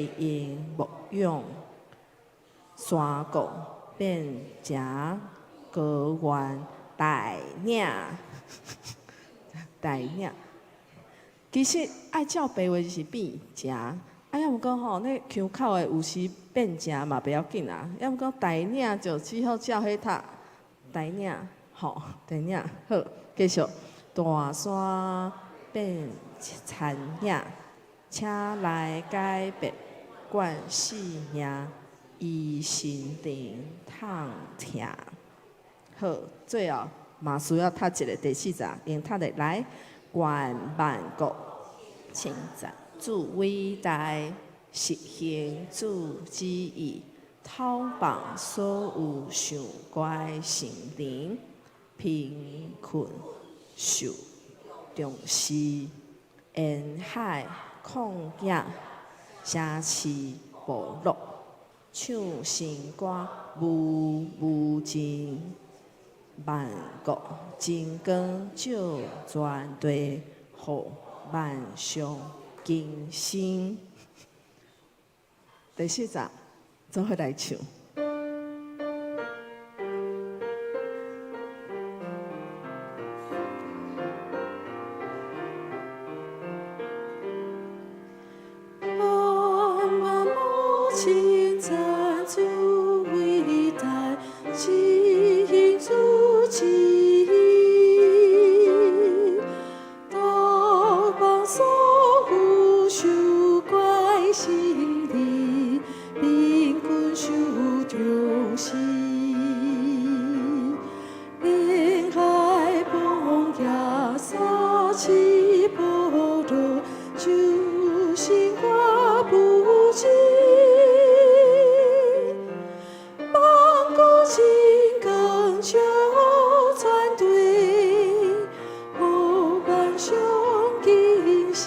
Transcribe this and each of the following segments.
營牧養，山谷變成高原大嶺，大嶺。其實愛照白話就是變成，啊，抑毋過吼，咧腔口的有時變成嘛袂要緊啊，抑毋過大嶺就只好照彼讀大嶺，吼，大嶺好，繼續大山變殘影，請來改變慣性命，伊心定痛疼。好，最後嘛需要讀一个第四節，用讀的來。願萬國稱讚主偉大，實行主旨意，討放所有受關心靈，貧困受重視，沿海曠野城市部落，唱新歌無無盡。萬國真光照全地，予萬象更新。第四節，做伙來唱。萬國稱讚主偉大，實行主旨意，東方所有受關心的，貧困受重視，沿海曠野山市部落，唱新歌不盡。萬國真光照全地，予萬象更新。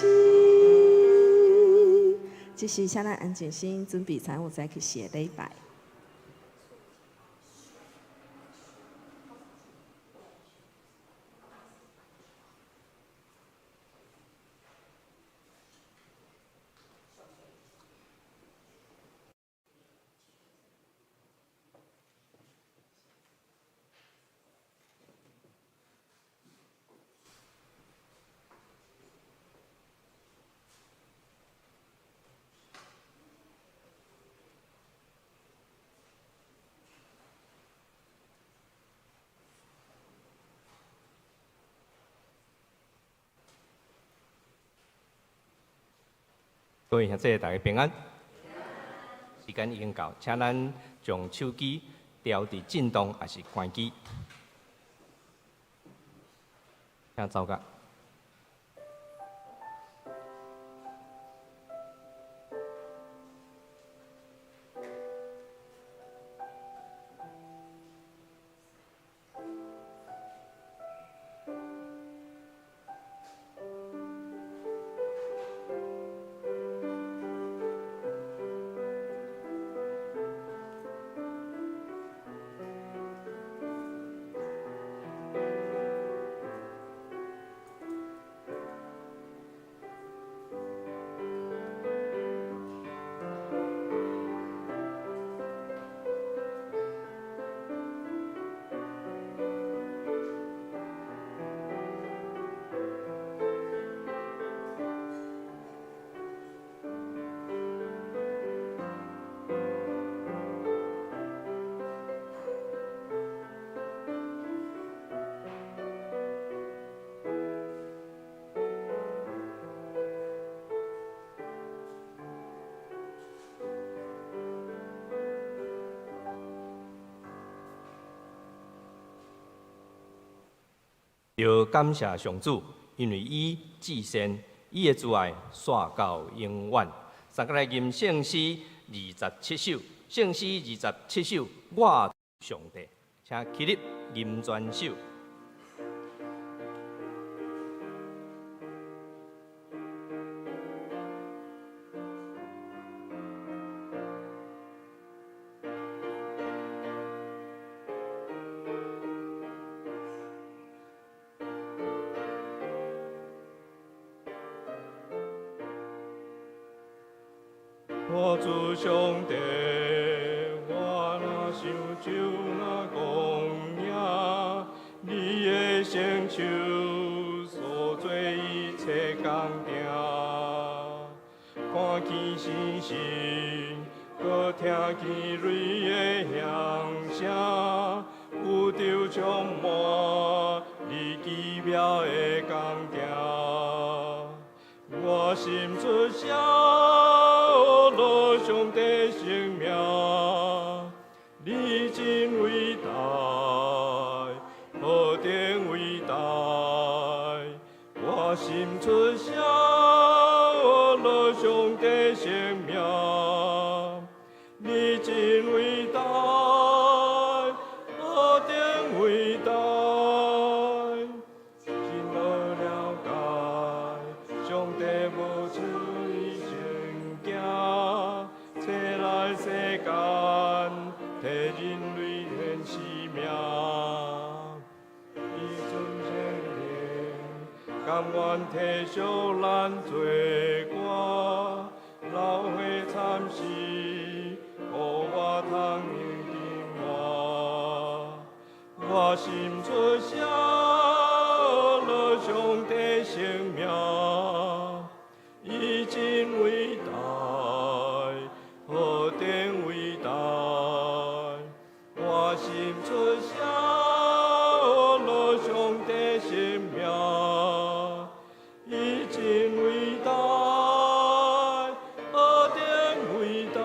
這是請咱安靜心，準備參與早起時的禮拜。各位兄弟，大家平安。時間已經到，請咱將手機調佇震動，抑是關機。請走甲。要感謝上主，因為伊至善，伊的慈愛紲到永遠。三個來吟聖詩二十七首，聖詩二十七首，我上帝，請起立吟全首。我主上帝，我若想就若講贏，你的聖手所做一切工程，看見星星，閣聽見雷的響聲，宇宙充滿你奇妙的工程。我心出聲，樂上帝聖名，你真偉大，何等偉大！我心出聲，樂上帝聖名，你真偉大，何等偉大！真無了解，上帝無處伊先行，切來世間，替人類獻生命。伊尊聖靈，甘願體恤咱罪過，流血慘死，予我通用平安。我心出聲，樂上帝聖名，伊真偉大，何等偉大！我心出聲，樂上帝聖名，伊真偉大，何等偉大！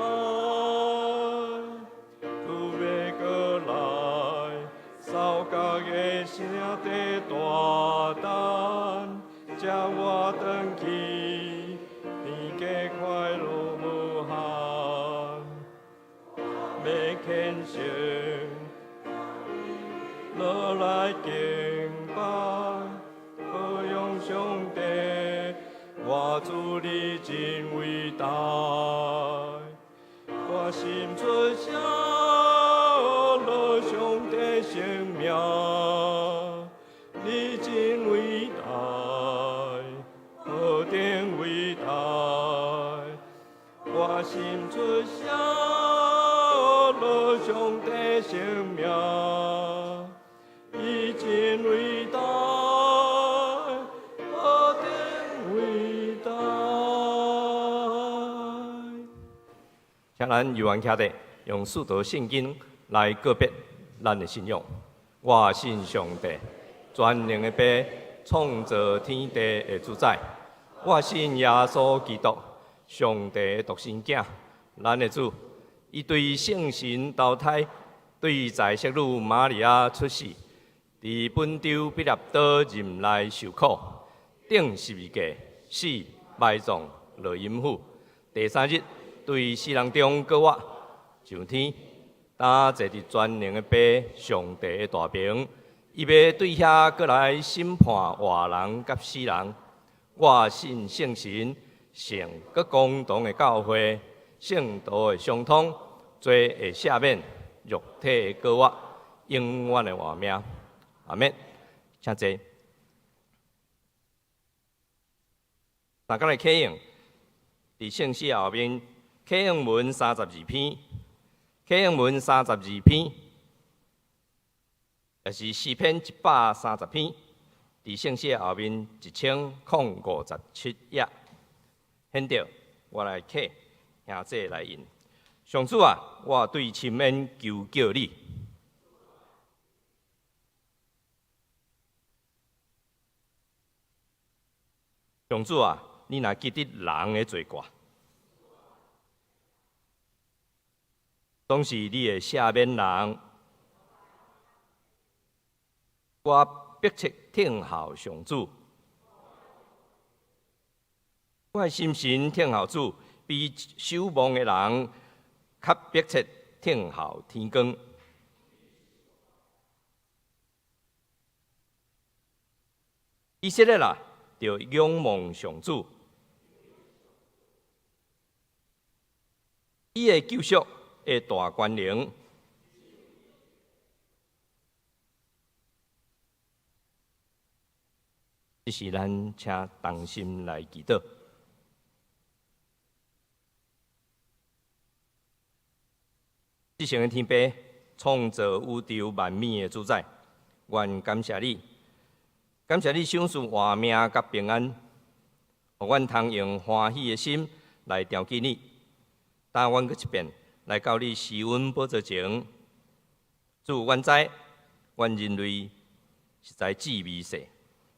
主欲閣來，掃角的聲在大等，接我轉去，天家快樂無限。欲虔誠落來敬拜，褒揚上帝，我主你真偉大。我心出聲，樂上帝聖名，你真偉大，何等偉大！我心出聲，樂上帝聖名，伊真偉大，何等偉大！請咱猶原徛佇，用使徒信經來告別咱的信仰。我信上帝，全能的父，創造天地的主宰。我信耶穌基督，上帝的獨生囝，咱的主。伊對聖神投胎，對在聖女瑪利亞出世，佇本丟彼拉多任內受苦，釘十字架，死，埋葬，落陰府。第三日，對死人中閣活，上天，擔坐佇全能的父上帝的大爿，伊欲對遐閣來審判活人佮死人。我信聖神，聖閣公同的教會，聖徒的相通，罪的赦免，肉體的閣活，永遠的活命。阿們，請坐。大家來啟用，佇聖詩後面，啟用文32篇，啟用文三十二篇，也是詩篇130篇，佇聖詩後面1057頁。現在我來啟兄弟來引。上主啊，我對深淵求叫你。上主啊，你若記得人的罪過，總是你會赦免人。我迫切等候上主，我的心神等候主，比守望的人較迫切等候天光。以色列啊，著仰望上主，伊的救贖的大權能。這是咱請同心來祈禱。至聖的天父，創造宇宙萬物的主宰，阮感謝你，感謝你賞賜活命佮平安，予阮通用歡喜的心來朝見你。帶阮閣一遍來到你施恩寶座前，主，阮知，阮人類實在至微細，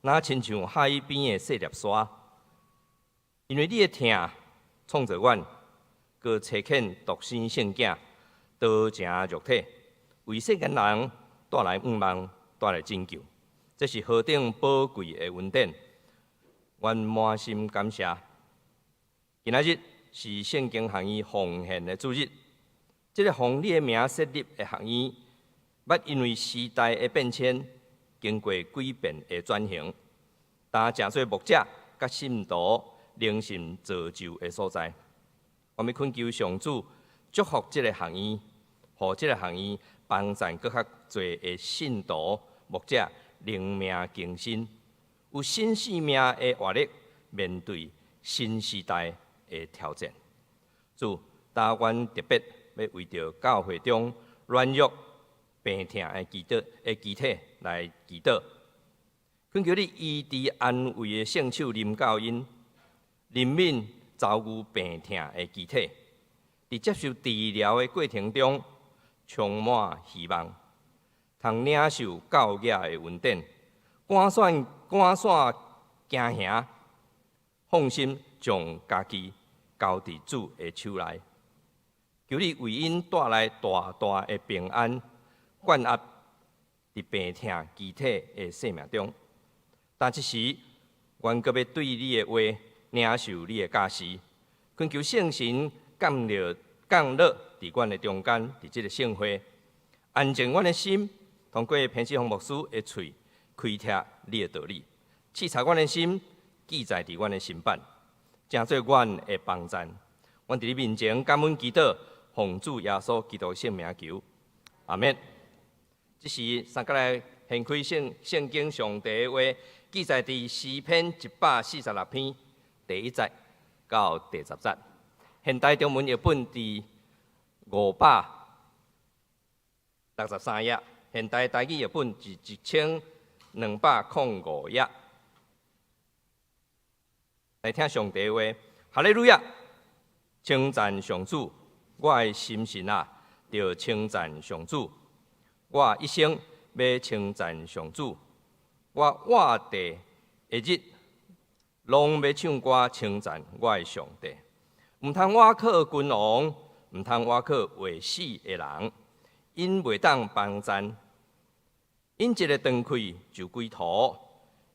若親像海邊的細粒沙。因為你的疼創造阮，閣差遣獨生聖子，道成肉體，為世間人帶來盼望，帶來拯救。這是何等寶貴的恩典！阮滿心感謝。今仔日是聖經學院奉獻的主日，這个奉你的名設立的學院，捌因為時代的變遷，經過幾遍的轉型，但成做牧者佮信徒靈性造就的所在。我們懇求上主祝福這个學院，予這个學院幫贊閣較濟的信徒牧者靈命更新，有新生命的活力，面對新時代的挑戰。主，今阮特別欲為著教會中軟弱病疼的肢體的肢體來祈禱，懇求你醫治安慰的聖手臨到𪜶，憐憫遭遇病疼的肢體，佇接受治療的過程中充滿希望，通領受教養的恩典，趕散趕散驚嚇，放心將家己交佇主的手內，求你為𪜶帶來大大的平安，灌壓佇病疼肢體的生命中。但這時，阮閣欲對你的話領受你的教示，懇求聖神降落降落佇阮的中間，佇這个聖會，安靜阮的心，通過彭志宏牧師的喙開拓你的道理，刺插阮的心，記載佇阮的心版，成做阮的幫贊。阮佇你面前感恩祈禱，奉主耶穌基督聖名求，阿們。這時，三角來掀開聖聖經上帝的話，記載佇詩篇146篇第一節到第十節。現代中文譯本佇563頁，現代台語譯本是1205頁。來聽上帝話，哈利路亞！稱讚上主，我的心神啊，著稱讚上主。我一生欲稱讚上主，我活著的日，攏欲唱歌稱讚我的上帝。毋通倚靠君王，毋通倚靠未死的人，𪜶袂當幫贊，𪜶一个斷氣就歸土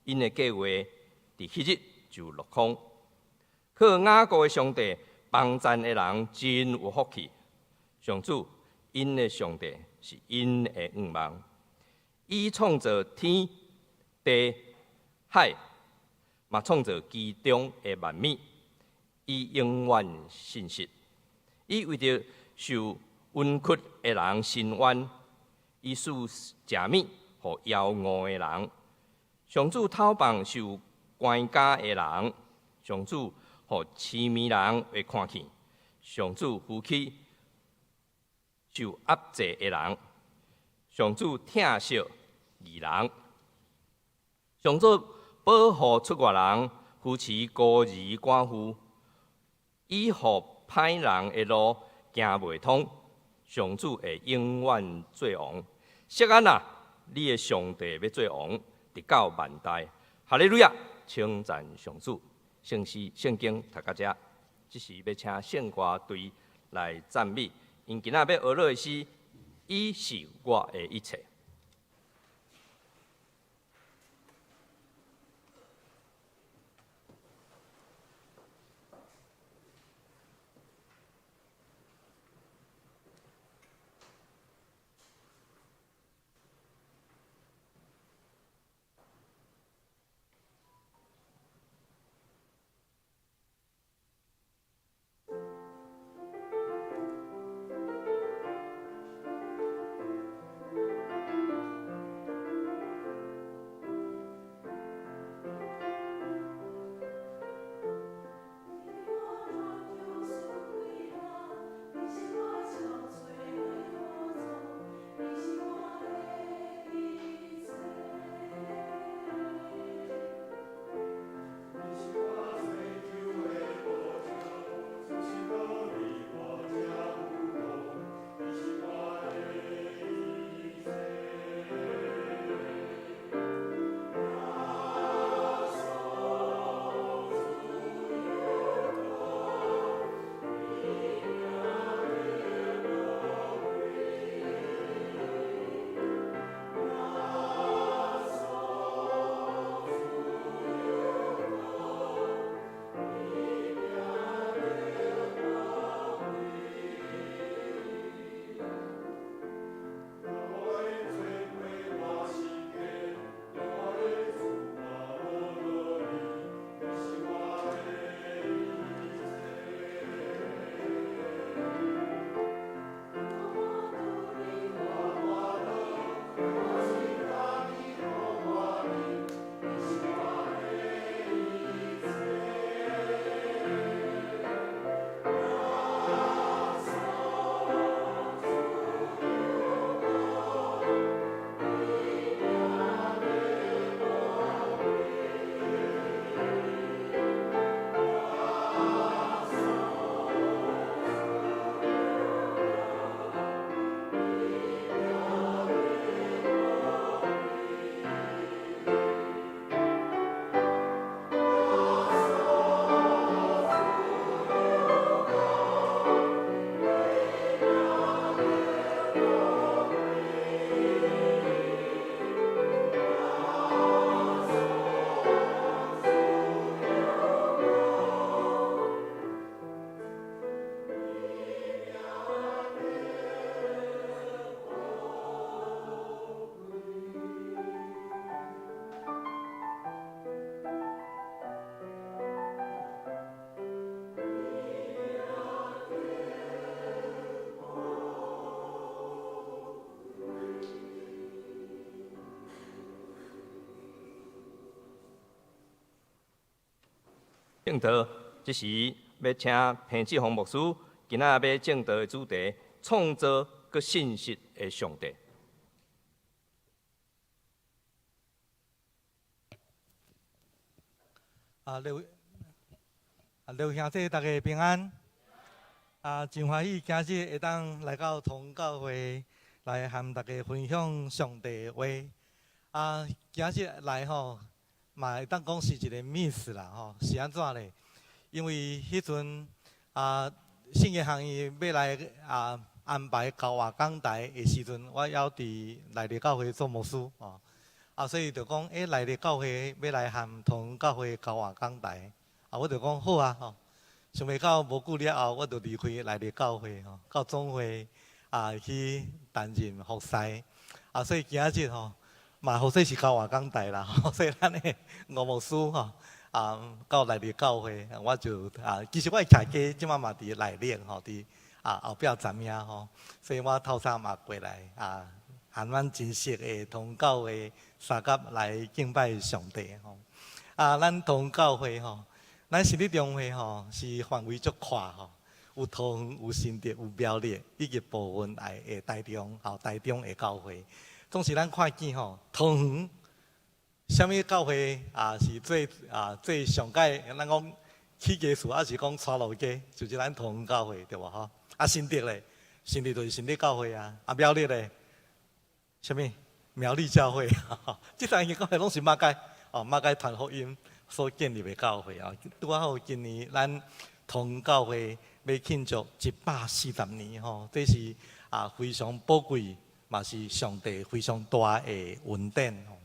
，𪜶的計劃佇彼日就落空。靠雅各的上帝幫贊的人真有福氣。上主，𪜶的上帝是𪜶的向望，伊創造天地海，嘛創造其中的萬物。伊永遠信實，伊為著受冤屈的人伸冤，伊賜食物予枵餓的人。上主討放受關監的人，上主予癡盲人會看見，上主扶起受壓制的人，上主疼惜義人，上主保護出外人，扶持孤兒寡婦，伊予歹人的路行袂通，上主會永遠做王。錫安啊，你的上帝欲做王，直到萬代。哈利路亞，稱讚上主。聖詩聖經讀到遮，這時欲請聖歌隊來讚美。𪜶今仔欲學落的是，伊是我的一切。證道，這時欲請彭志宏牧師，今仔欲證道的主題：創造閣信實的上帝。啊，劉啊，劉兄弟，大家平安。啊，真歡喜今日會當來到同教會來和大家分享上帝的話。啊，今日來吼，嘛會當講是一個 miss 啦吼，是按怎咧？因為彼陣啊，聖經學院欲來啊安排交換講台的時陣，我猶佇內壢教會做牧師吼。啊，所以就講，欸，內壢教會欲來和同教會交換講台，啊，我就講好啊吼。想袂到無久了後，我就離開內壢教會吼，到總會啊去擔任服侍。啊，所以今仔日吼，嘛好勢是交換講台啦，所以咱的吳牧師吼，啊，到內壢教會，我就啊，其實我的徛家這擺嘛佇內壢吼，佇啊後壁站遐吼，所以我透早嘛過來啊，和阮真熟的同教會相佮來敬拜上帝吼。啊，咱同教會吼，咱新竹中會吼是範圍足闊吼，有桃園、有新竹、有苗栗，以及部分愛的台中吼，台中的教會。總是咱看見吼，桃園啥物教會啊是最啊最上蓋，咱講起家厝，抑是講娶路家，就是咱桃園教會對無吼？啊，新竹咧，新竹就是新竹教會啊，啊苗栗咧，啥物苗栗教會，這三間教會攏是馬偕哦，馬偕傳福音所建立的教會啊。拄仔好今年咱桃園教會欲慶祝140年吼，這是啊非常寶貴，嘛是上帝非常大的恩典吼。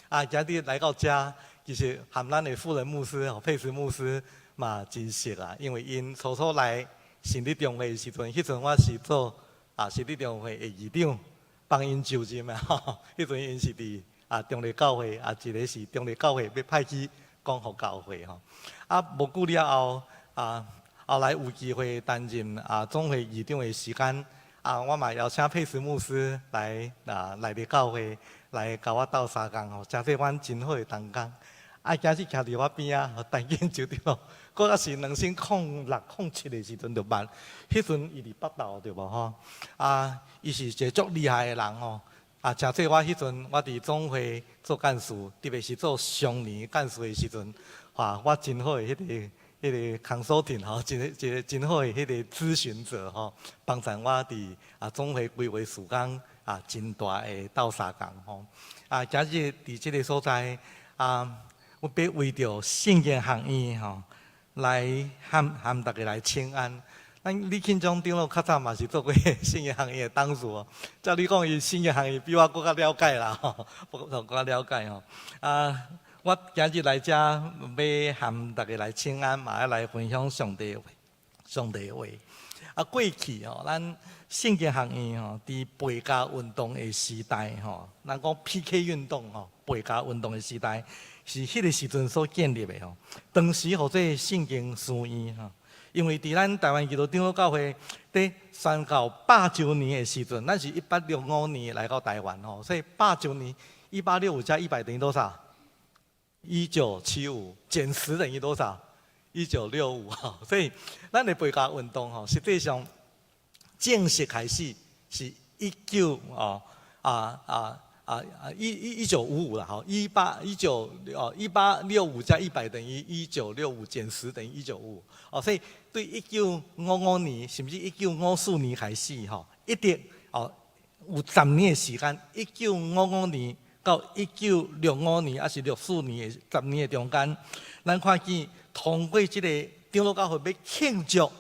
啊，今日來到遮，其實和咱的夫人牧師吼，佩慈牧師嘛真熟啊，因為𪜶初初來新竹中會的時陣，彼陣我是做啊新竹中會的議長，幫𪜶就任啊。彼陣𪜶是佇啊中壢教會，啊一个是中壢教會欲派去光復教會吼。啊，無久了後，啊後來有機會擔任啊總會議長的時間，啊我嘛邀請佩慈牧師來啊內壢教會來共我鬥相共吼，成做阮真好的同工。啊，今日徛佇我邊仔，陳建州對無？閣猶是2006、07的時陣就捌，彼陣伊佇北投對無吼？啊，伊是一个足厲害的人吼。啊，誠濟我彼陣我佇總會做幹事，特別是做常年幹事的時陣，哇，我真好的彼個 consulting 吼，一個一個真好的彼個諮詢者吼，幫助我佇啊總會規劃事工啊，真大的鬥相共吼。啊，今日佇這个所在啊，我欲為著聖經學院吼，來和和大家來請安。咱李慶忠長老較早嘛是做過聖經學院的董事哦。照理講，伊聖經學院比我閣較了解啦，吼，閣較了解吼。啊，我今日來遮欲和大家來請安，嘛欲來分享上帝話，上帝話。啊，過去吼，咱聖經學院吼，佇背家運動的時代吼，咱講 PK 運動吼，背家運動的時代是彼個時陣所建立的吼。當時號做聖經書院吼。因為佇咱台灣基督長老教會佇宣教百週年的時陣，咱是1865年來到台灣吼，所以百週年，1865加100等於多少？1975減10等於多少？1965吼，所以咱的背家運動吼，實際上正式開始是一九哦啊啊啊啊一一一九五五啦吼，一八一九哦1865加100等於1965減10等於1955哦，所以對1955年甚至1954年開始吼，一直哦有十年的時間，1955年到1965年，抑是64年的十年的中間，咱看見通過這個長老教會欲慶祝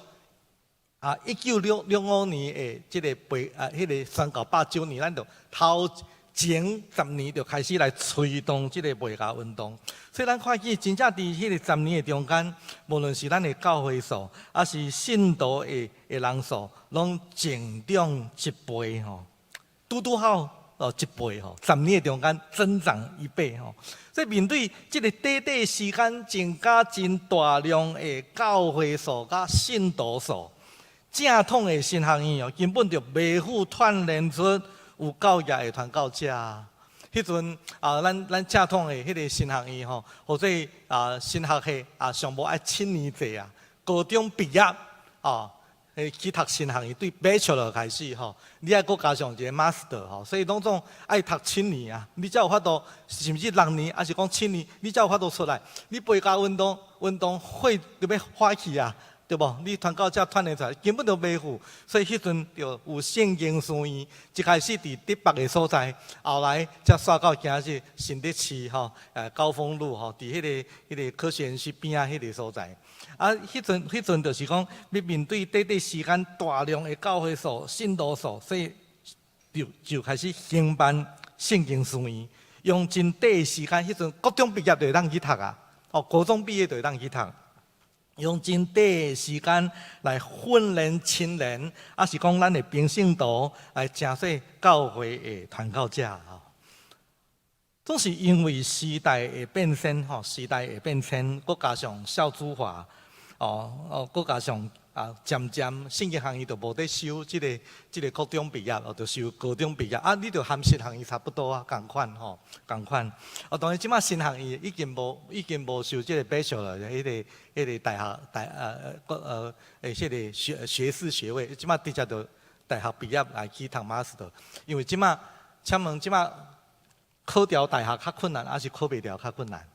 啊，一九六五年的這个背啊，彼个宣教百週年，咱就頭前十年就開始來推動這个背家運動。所以咱看見真正佇彼个十年的中間，無論是咱的教會數，抑是信徒的人數，攏增長一倍吼，拄拄好哦一倍吼，十年的中間增長一倍吼。所以面對這个短短時間增加真大量的教會數佮信徒數，正統的神學院哦，根本就袂赴鍛鍊出有教業的傳教者。彼陣啊，咱正統的彼個神學院吼，或者啊神學系啊，上無愛七年制啊，高中畢業啊，去讀神學院，對 Bachelor 開始吼，你愛閣加上一個 Master 吼，所以攏總愛讀七年啊，你才有法度，甚至六年，抑是講七年，你才有法度出來。你陪教運動運動會就欲發去啊，對無？你傳教才傳會出來，根本就袂赴。所以彼陣就有聖經書院，一開始佇竹北的所在，後來才徙到今日新竹市吼，高峰路吼，佇彼個科學園區邊仔彼個所在。啊，彼陣就是講，欲面對短短時間大量的教會數、信徒數，所以就開始興辦聖經書院，用真短的時間，彼陣國中畢業就會當去讀啊，哦，高中畢業就會當去讀。用真短的時間來訓練青年，抑是講咱的平信徒來成做教會的傳教者吼。總是因為時代的變遷吼，時代的變遷，閣加上少子化，哦，閣加上啊，漸漸聖經學院就無咧收這個國中畢業，哦，就收高中畢業。啊，你就含神學院差不多啊，仝款吼，仝款。哦，當然這馬神學院已經無收這個 bachelor，彼個大學大國這個學士學位，這馬直接就大學畢業來去讀 master。因為這馬，請問這馬考著大學較困難，抑是考袂著較困難？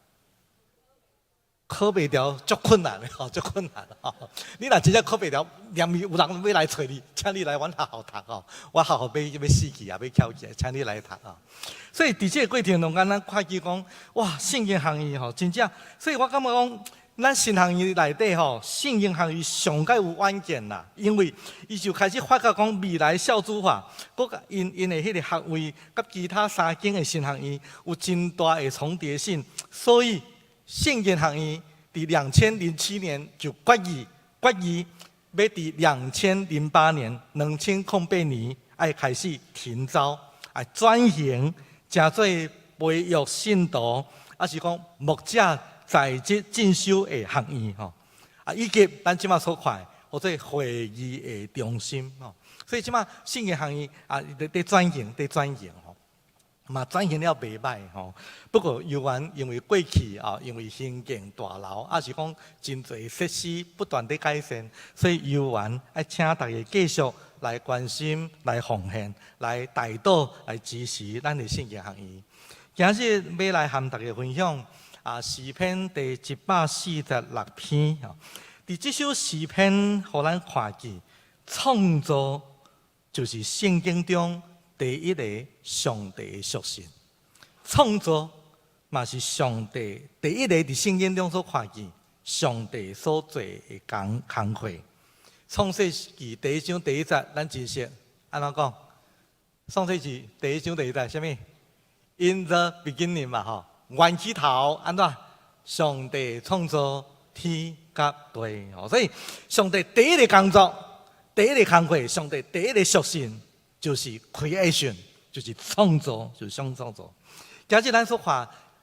考袂著足困難的吼，足困難吼。你若真正考袂著，連有人欲來揣你，請你來阮學校讀吼。我學校欲死去啊，欲翹起來，請你來讀吼。所以佇這個過程中間，咱看見講，哇，聖經學院吼，真正，所以我感覺講，咱神學院內底吼，聖經學院上蓋有遠見啦，因為伊就開始發覺講未來少子化，閣𪜶的彼個學位，佮其他三間的神學院有真大的重疊性，所以聖經學院佇2007年就決議欲佇2008年2008年愛開始停招，愛轉型，成做培育信徒，抑是講牧者在職進修的學院吼，啊，以及咱這馬所看的，號做會議的中心吼。所以這馬聖經學院啊，佇轉型，佇轉型吼，嘛轉型了袂䆀吼。不過猶原因為過去啊，因為興建大樓，抑是講真濟設施不斷佇改善，所以猶原愛請大家繼續來關心、來奉獻、來代禱、來支持咱的聖經學院。今日欲來和大家分享啊，詩篇第146篇吼。佇這首詩篇，予咱看見創造就是聖經中第一個上帝的屬性。創造嘛是上帝第一個佇聖經中所看見上帝所做的工課。創世記第一章第一節，咱真熟，按怎講？創世記第一章第一節，啥物？In the beginning 嘛吼，原始頭按怎？上帝創造天佮地，吼，所以上帝第一個工作、第一個工課，上帝第一個屬性就是 creation，就是創造，就是創造。今日咱所看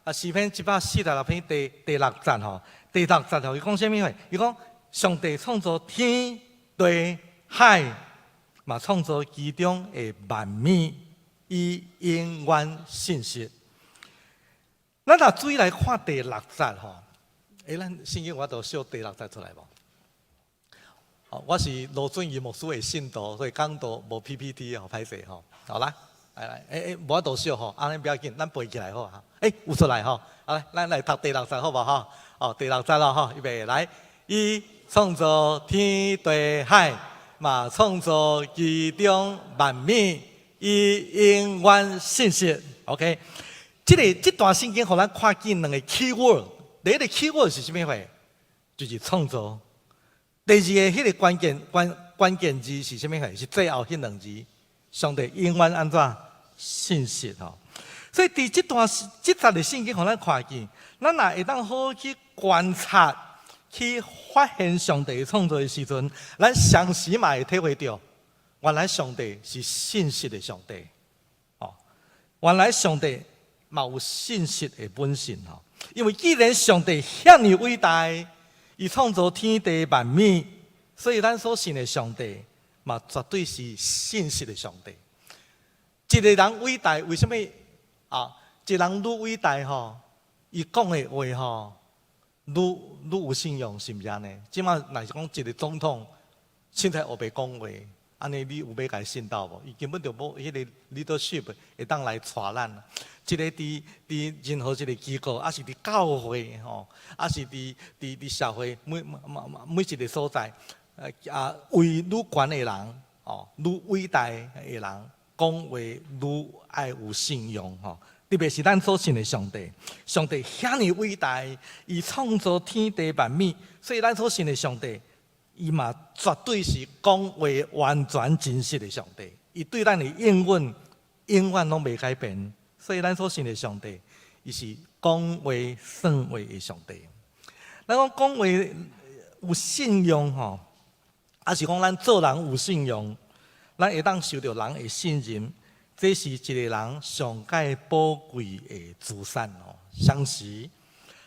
啊，詩篇146篇第六節吼，第六節吼，伊講啥物話？伊講上帝創造天地海，嘛創造其中的萬物，伊永遠信實。咱若注意來看第六節吼，咱聖經有法度秀第六節出來無？哦，我是羅俊義牧師的信徒，所以講道無 PPT 吼，歹勢吼。好啦，來來，無法度秀吼，按呢不要緊，咱背起來好哈。有出來吼，好來，咱來讀第六節好無吼？哦，第六節咯吼，預備來，伊創造天地海，嘛創造其中萬物，伊永遠信實。OK。這段聖經予咱看見兩個 key word，第一個 key word 是啥物貨？就是創造。第二個彼個關鍵字是啥物貨？是最後彼兩字，上帝永遠按怎信實吼。所以佇這節的聖經予咱看見，咱若會當好好去觀察、去發現上帝創造的時陣，咱相時嘛會體會著，原來上帝是信實的上帝。哦，原來上帝嘛有信實的本性吼，因為既然上帝遐爾偉大，伊創造天地萬物，所以咱所信的上帝嘛絕對是信實的上帝。一個人偉大，為啥物啊？一人愈偉大吼，伊講的話吼，愈愈有信用，是毋是按呢？這馬若是講一個總統，凊彩烏白講話，按呢你有欲共伊信到無？伊根本就無彼個 leadership 會當來帶咱。一個佇任何一個機構，抑是佇教會吼，抑是佇社會每一個所在，位愈懸的人，哦，愈偉大的人，講話愈愛有信用吼。特別是咱所信的上帝，上帝遐爾偉大，伊創造天地萬物，所以咱所信的上帝，伊嘛絕對是講話完全真實的上帝。伊對咱的應允永遠攏袂改變，所以咱所信的上帝，伊是講話算話的上帝。咱講講話有信用吼，抑是講咱做人有信用，咱會當受著人的信任。這是一個人上蓋寶貴的資產哦。相時，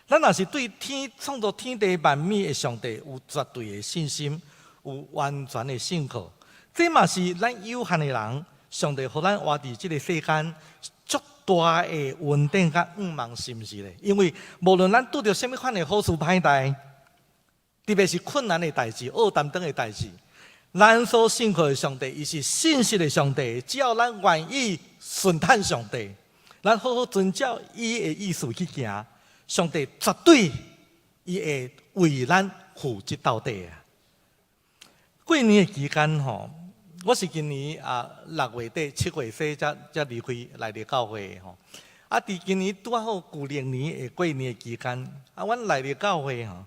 咱若是對天創造天地萬物的上帝有絕對的信心，有完全的信靠，這嘛是咱有限的人，上帝予咱活佇這個世間足大的恩典佮向望，是毋是咧？因為無論咱拄著啥物款的好事歹代，特別是困難的代誌、惡擔當的代誌。咱所信靠的上帝，伊是信實的上帝。只要咱願意順趁上帝，咱好好遵照伊的意思去行，上帝絕對伊會為咱負責到底啊！過年的期間吼，我是今年6月底7月底才離開來佇教會的吼。啊，佇今年拄好舊曆年的過年的期間，啊，阮來佇教會吼，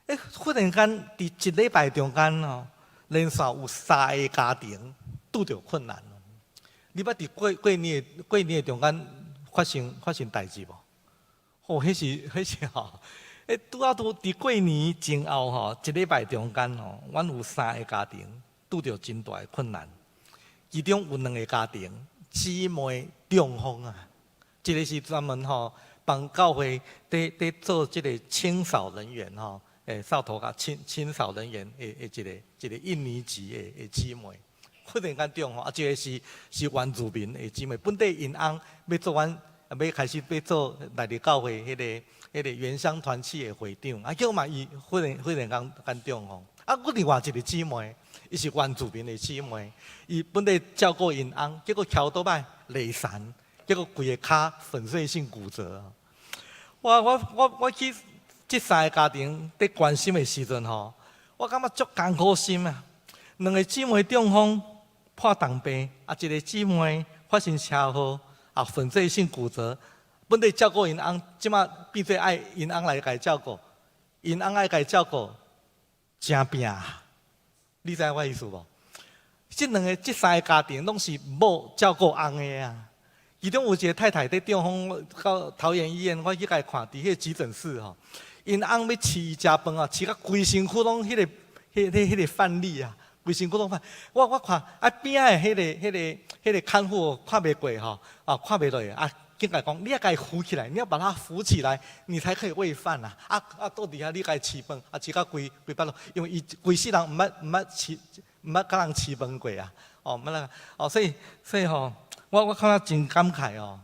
欸，忽然間佇一禮拜中間吼，連續有三個家庭拄著困難。你捌佇過年的中間發生代誌無？哦，彼是吼，欸，拄仔拄佇過年前後吼，一禮拜中間吼，阮有三個家庭拄著真大的困難。其中有兩個家庭姊妹中風啊，一個是專門吼幫教會佇做這個清掃人員吼。欸，掃塗跤清掃人員的一個印尼籍的姊妹，忽然間中風，啊，這個是原住民的姊妹，本底𪜶翁欲做阮，欲開始欲做來佇教會彼個原鄉團契的會長，啊，結果嘛伊忽然間中風，啊，閣另外一個姊妹，伊是原住民的姊妹，伊本底照顧𪜶翁，結果騎歐多擺犁田，結果規个跤粉碎性骨折。我去。這三個家庭佇關心的時陣吼，我感覺足艱苦心啊！兩個姊妹中風破重病，啊，一個姊妹發生車禍，啊，粉碎性骨折，本來照顧𪜶翁，這馬變做愛𪜶翁來共照顧，𪜶翁愛共照顧，誠拚。你知我意思無？這兩個、這三個家庭攏是某照顧翁的啊。其中有一個太太佇中風到桃園醫院，我去共伊看，佇彼個急診室吼。𪜶翁欲飼伊食飯啊，飼甲規身軀攏彼個飯粒啊，規身軀攏飯。我看啊邊仔的彼個看護看袂過吼，啊看袂落啊，緊共講，你愛共伊扶起來，你要把他扶起來，你才可以餵飯啊！啊啊，倒佇遐你共伊飼飯，啊飼甲規規腹肚，因為伊規世人毋捌共人飼飯過啊！哦，毋捌那個哦，所以吼，我感覺真感慨哦。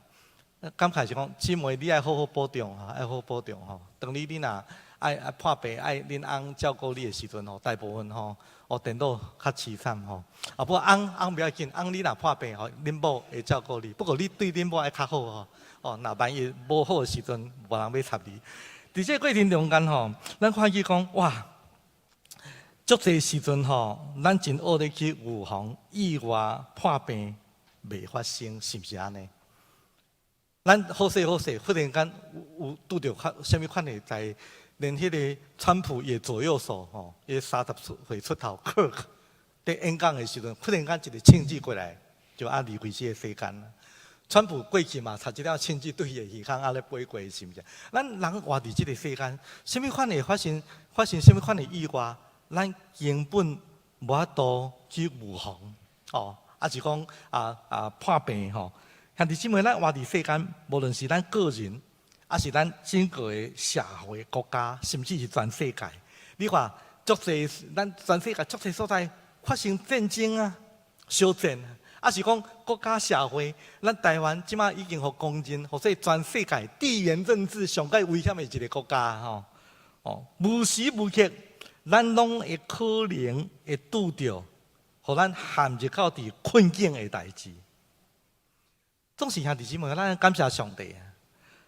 感慨是講，姊妹你愛好好保重吼，愛好好保重吼。當你若愛破病，愛恁翁照顧你的時陣吼，大部分吼，哦，顛倒較悽慘吼。啊，不過翁翁不要緊，翁你若破病吼，恁某會照顧你。不過你對恁某愛較好吼。哦，若萬一無好的時陣，無人欲插你。佇這個過程中間吼，咱看見講哇，足濟時陣吼，咱真學咧去預防意外破病袂發生，是毋是按呢？咱好勢好勢，忽然間有拄著較啥物款的在，連彼個川普伊的左右手吼，伊30歲出頭，Kirk 佇演講的時陣，忽然間一個槍子過來，就啊離開這個世間。川普過去嘛，插一粒槍子對伊的耳孔按呢飛過，是毋是？咱人活佇這個世間，啥物款會發生啥物款的意外，咱根本無法度去預防，哦，抑是講破病吼。兄弟姊妹，咱活佇世間，無論是咱個人，抑是咱整個的社會、國家，甚至是全世界。你看，足濟咱全世界足濟所在發生戰爭啊、小戰啊，抑是講國家社會，咱台灣這馬已經予公認，予做全世界地緣政治上蓋危險的一个國家吼。哦，無時無刻，咱攏會可能會拄著，予咱陷入到佇困境的代誌。總是兄弟姊妹，咱感謝上帝啊！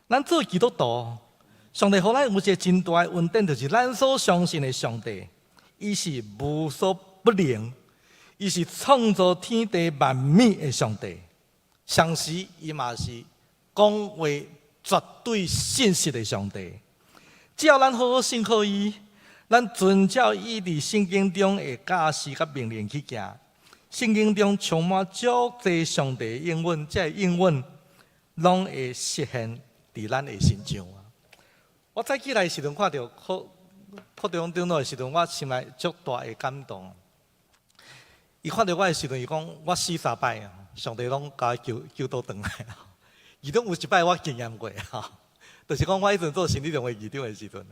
咱做基督徒，上帝予咱有一个真大的恩典，就是咱所相信的上帝，伊是無所不能，伊是創造天地萬物的上帝，同時伊嘛是講話絕對信實的上帝。只要咱好好信靠伊，咱遵照伊佇聖經中的教示佮命令去行，聖經中充滿足濟上帝的應允，這个應允攏會實現佇咱的身上啊！我早起來的時陣看著柯柯長長老的時陣，我心內足大的感動。伊看著我的時陣，伊講我死三擺啊，上帝攏共伊救救倒轉來。其中有一擺我經驗過吼，就是講我彼陣做心理療的議長的時陣，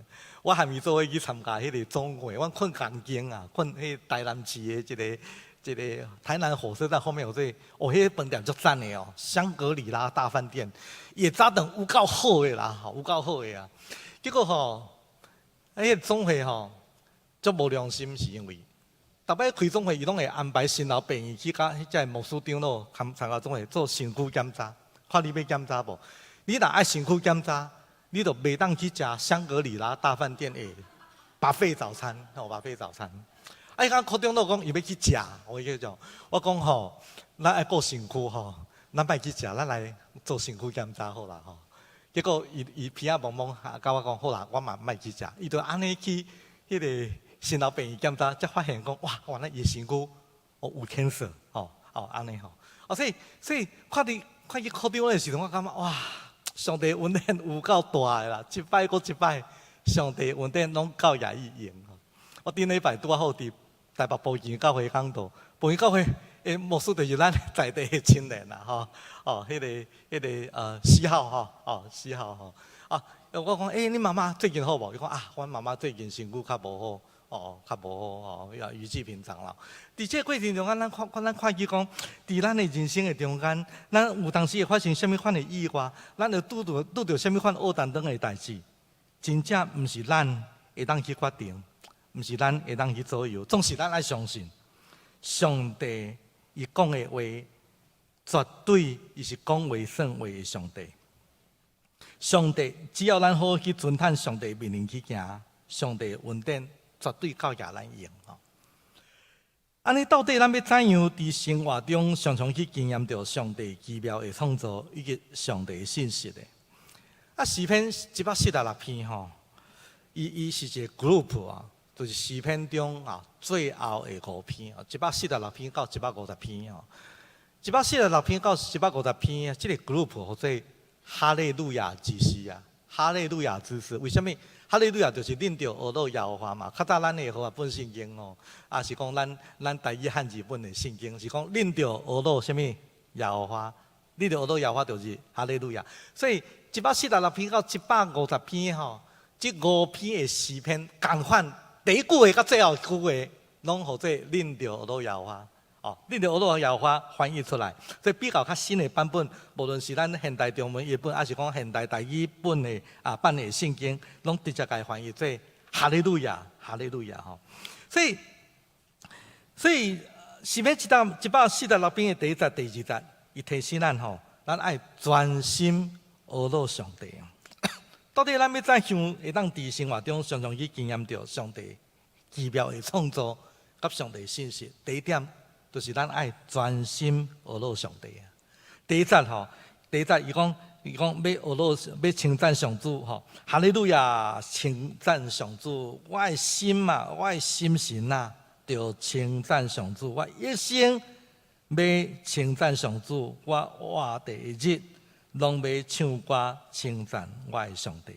我和伊做伙去參加彼个總會，阮睏仝間啊，睏彼台南市的一个一个台南火車站後面有這个，哦，彼个飯店足讚的哦，香格里拉大飯店，伊的早頓有夠好的啦，吼，有夠好的啊。結果吼，彼個總會吼，足無良心，是因為逐擺開總會，伊攏會安排新老病院去共彼個牧師長老參參加總會做身軀檢查，看你欲檢查無？你若愛身軀檢查，你就袂當去食香格里拉大飯店的 buffet 早餐，吼，buffet 早餐。啊，伊講科長老講伊欲去食，我叫做我講吼，咱愛顧身軀吼，咱莫去食，咱來做身軀檢查好啦吼。結果伊伊鼻仔摸摸，共我講好啦，我嘛莫去食。伊就按呢去彼个新老病院檢查，才發現講哇，原來伊身軀哦有 cancer 吼哦按呢吼。哦，所以所以看佇看去科長的時陣，我感覺哇，上帝恩典有夠大的啦，一擺閣一擺，上帝恩典攏夠予伊用。我頂禮拜拄仔好佇台北埔園教會講道，埔園教會的牧師就是咱在地的青年啦，吼，哦，彼个彼个四號吼，哦，四號吼，啊，我講，欸，你媽媽最近好無？伊講啊，阮媽媽最近身軀較無好，哦，較無好，哦，要如記平常啦。佇這個過程中間，咱看，咱看見講，佇咱的人生的中間，咱有當時會發生啥物款的意外，咱會拄著拄著啥物款烏陳當的代誌，真正毋是咱會當去決定，毋是咱會當去左右，總是咱愛相信上帝伊講的話，絕對伊是講話算話的上帝。上帝只要咱好好去遵趁上帝命令去行，上帝恩典絕對夠予咱用吼。按呢到底咱欲怎樣佇生活中常常去經驗著上帝奇妙的創造以及上帝的信實的？啊，詩篇146篇吼，伊伊是一个 group 啊，就是詩篇中啊最後的五篇啊，146篇到150篇吼，146篇到150篇，這个 group 號做哈利路亞之詩啊，哈利路亞之詩，為啥物？哈利路亞就是認著呵咾耶和華嘛。較早咱的和合本聖經吼，也是講咱咱台語漢字本的聖經，是講認著呵咾啥物耶和華，認著呵咾耶和華就是哈利路亞。所以146篇到150篇吼，這五篇的詩篇仝款，第一句話佮最後一句話，攏號做認著呵咾耶和華。哦，認著呵咾耶和華翻譯出來，所以比較較新的版本，無論是咱現代中文譯本，抑是講現代台語本的啊版的聖經，攏直接共伊翻譯做哈利路亞，哈利路亞吼。所以，所以詩篇146篇的第一節、第二節，伊提醒咱吼，咱愛專心呵咾上帝。到底咱欲怎樣會當佇生活中常常去經驗著上帝奇妙的創造佮上帝的信實？第一點，就是咱愛專心呵咾上帝啊！第一節吼，第一節伊講伊講欲呵咾欲稱讚上主吼，哈利路亞稱讚上主，我的心啊，我的心神啊，著稱讚上主，我一生欲稱讚上主，我活的日攏欲唱歌稱讚我的上帝。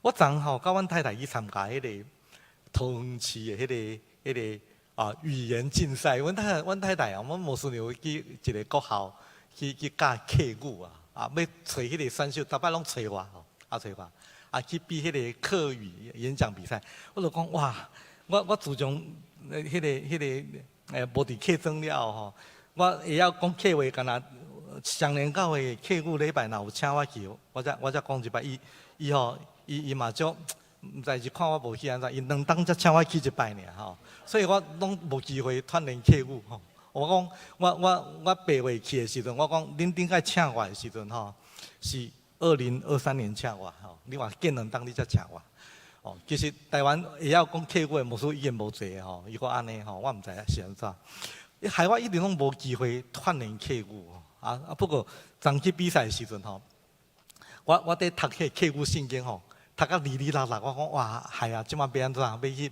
我昨昏佮阮太太去參加彼个桃園市的彼个彼个啊，語言競賽，阮太太，阮太太啊，阮牧師娘去一个國校去去教客語啊，啊，欲揣彼個選手，逐擺攏揣我吼，啊揣我，啊去比彼个客語演講比賽，我就講哇，我我自從彼个彼个無佇客莊了後吼，我會曉講客話，敢若雙連教會客語禮拜若有請我去，我才講一擺。伊伊吼，伊伊嘛足，毋知是看我無去按怎，伊兩冬才請我去一擺爾吼，所以我攏無機會鍛鍊客語吼。我講我8月去的時陣，我講恁頂擺請我的時陣吼，是2023年請我吼，你話過兩冬你才請我。哦，其實台灣會曉講客語的牧師已經無濟吼，伊閣按呢吼，我毋知影是按怎。害我一直攏無機會鍛鍊客語啊啊！不過昨去比賽的時陣吼，我佇讀彼個客語聖經吼，讀甲離離落落，我講哇，係啊，這馬欲按怎？欲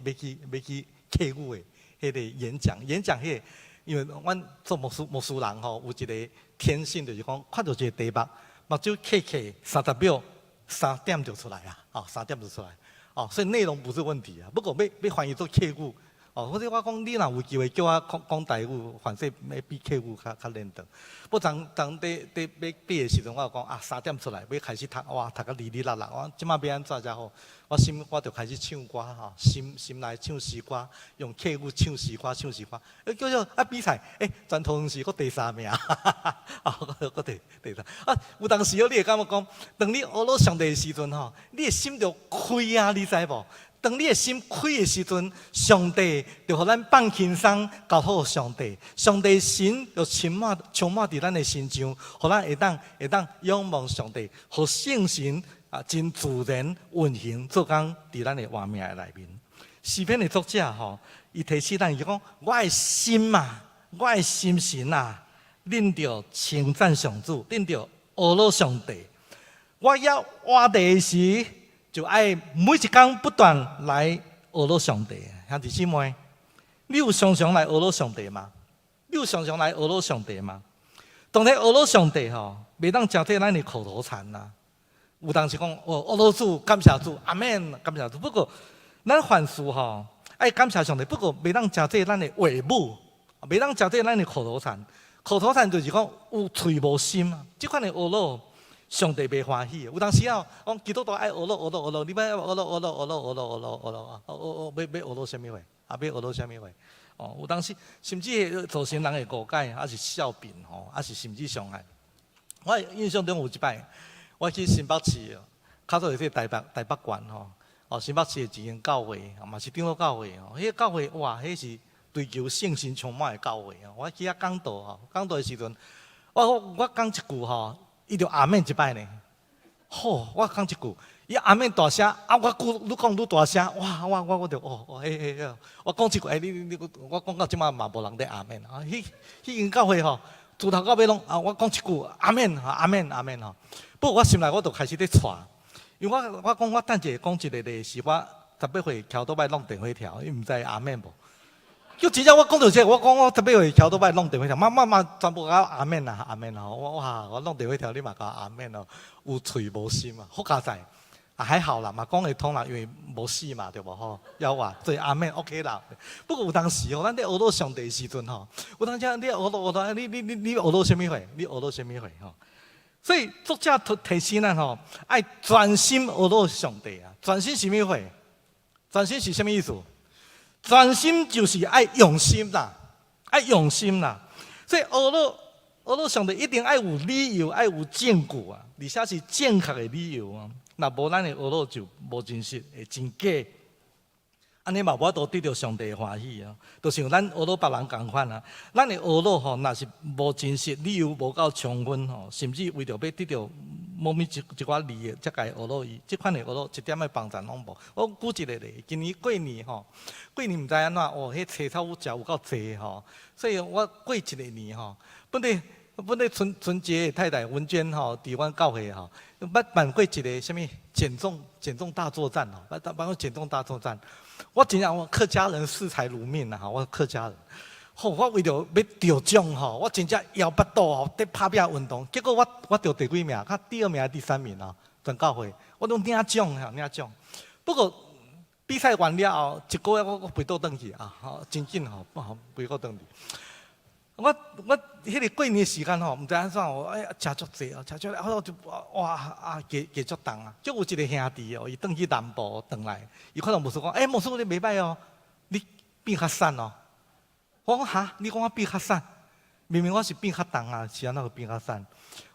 去客語的彼個演講，演講彼個，因為阮做牧師人吼，有一個天性，就是講看著一個題目，目睭瞌瞌30秒，3點就出來啊，哦，3點就出來，哦，所以內容不是問題啊。不過欲翻譯做客語。哦，或者我講你若有機會叫我講講台語，反正欲比客語較練得。不過當當佇佇欲比的時陣，我就講啊，三點出來，欲開始讀，哇，讀甲離離落落，我這馬欲按怎才好？我心我就開始唱歌吼，心內唱詩歌，用客語唱詩歌，唱詩歌。欸，叫做啊比賽，欸，全桃園市閣第三名，啊，閣第三。啊，有當時哦，你會感覺講，當你學到上帝的時陣吼，你的心就開啊，你知無？當你的心開的時陣，上帝就予咱放輕鬆，交予上帝。上帝神就充滿佇咱的身上，予咱會當仰望上帝，予聖神啊真自然運行做工佇咱的活命的內面。詩篇的作者吼，伊提醒咱伊講：我的心啊，我的心神啊，恁著稱讚上主，恁著呵咾上帝。我猶活佇時，就愛每一工不斷來呵咾上帝。兄弟姊妹，你有常常來呵咾上帝嗎？你有常常來呵咾上帝嗎？當咧呵咾上帝吼，袂當成做咱的口頭禪啦。有當時講哦，呵咾主，感謝主，阿門，感謝主。不過，咱凡事吼愛感謝上帝，不過袂當成做咱的話語，袂當成做咱的口頭禪。口頭禪就是講有喙無心啊，這款的呵咾，上帝袂歡喜。有當時啊，講基督徒愛呵咾呵咾呵咾，你欲呵咾呵咾呵咾呵咾呵咾呵咾啊，哦哦，欲呵咾啥物話？啊，欲呵咾啥物話？哦，有當時甚至會造成人的誤解，抑是笑柄吼，抑是甚至傷害。我印象中有一擺，我去新北市，較早是台北縣吼，哦，新北市的一間教會，嘛是長老教會吼，彼個教會哇，彼是追求聖神充滿的教會哦。我去遐講道吼，講道的時陣，我講一句吼，伊就阿門一擺呢。好，我講一句，伊阿門大聲，啊，我閣愈講愈大聲，哇，我就哦哦，嘿嘿嘿，我講一句，欸，你我講到這馬嘛無人佇阿門啊。彼間教會吼，自頭到尾攏啊，我講一句阿門，阿門，阿門吼。不過我心內我就開始咧掣，因為我講我等者講一個例是我18歲騎歐多擺弄電火條，伊毋知阿門無？就真正我講著這個，我講我十八歲騎歐多擺弄電火條，嘛嘛嘛全部共阿門啊阿門吼，我哇我弄電火條你嘛共阿門哦，有喙無心啊，好佳哉啊還好啦，嘛講會通啦，因為無死嘛對無吼，猶活所以阿門 OK 啦。不過有當時吼，咱佇呵咾上帝時陣吼，有當時你呵咾呵咾，你呵咾啥物貨？你呵咾啥物貨吼？所以作者提醒咱吼，愛專心呵咾上帝啊！專心是啥物貨？專心是啥物意思？專心就是愛用心啦，愛用心啦。所以呵咾呵咾上帝一定愛有理由，愛有證據啊，而且是正確的理由啊。若無咱的呵咾就無真實，會真假。按呢嘛無法度得著上帝的歡喜啊！就像咱呵咾別人仝款啊，咱的呵咾吼，若是無真實，理由無夠充分吼，甚至為著欲得著某物一寡利益，才共伊呵咾伊，這款的呵咾一點仔幫助攏無。我舉一個例，今年過年吼，過年毋知按怎哦，彼青草食有夠濟吼，所以我過一個年吼，本來春節的太太文娟吼，佇阮教會吼，捌辦過一個啥物減重大作戰吼，捌辦過減重大作戰。我真正我客家人視財如命啊！我客家人，吼，我為著欲得獎吼，我真正枵腹肚吼，佇拍拚運動，結果我得第幾名？較第二名還是第三名啊？全教會我攏領獎吼，領獎。不過比賽完了後，一個月我袂倒轉去啊！吼，真緊吼，袂閣轉去。我彼個過年時間吼，毋知按怎我哎呀食足濟哦，食足，我就哇啊加加足重啊！就有一個兄弟哦，伊轉去南部轉來，伊看到牧師講，欸，牧師你袂歹哦，你變較瘦哦。我講哈，你講我變較瘦，袂明明我是變較重啊，是按怎會變較瘦？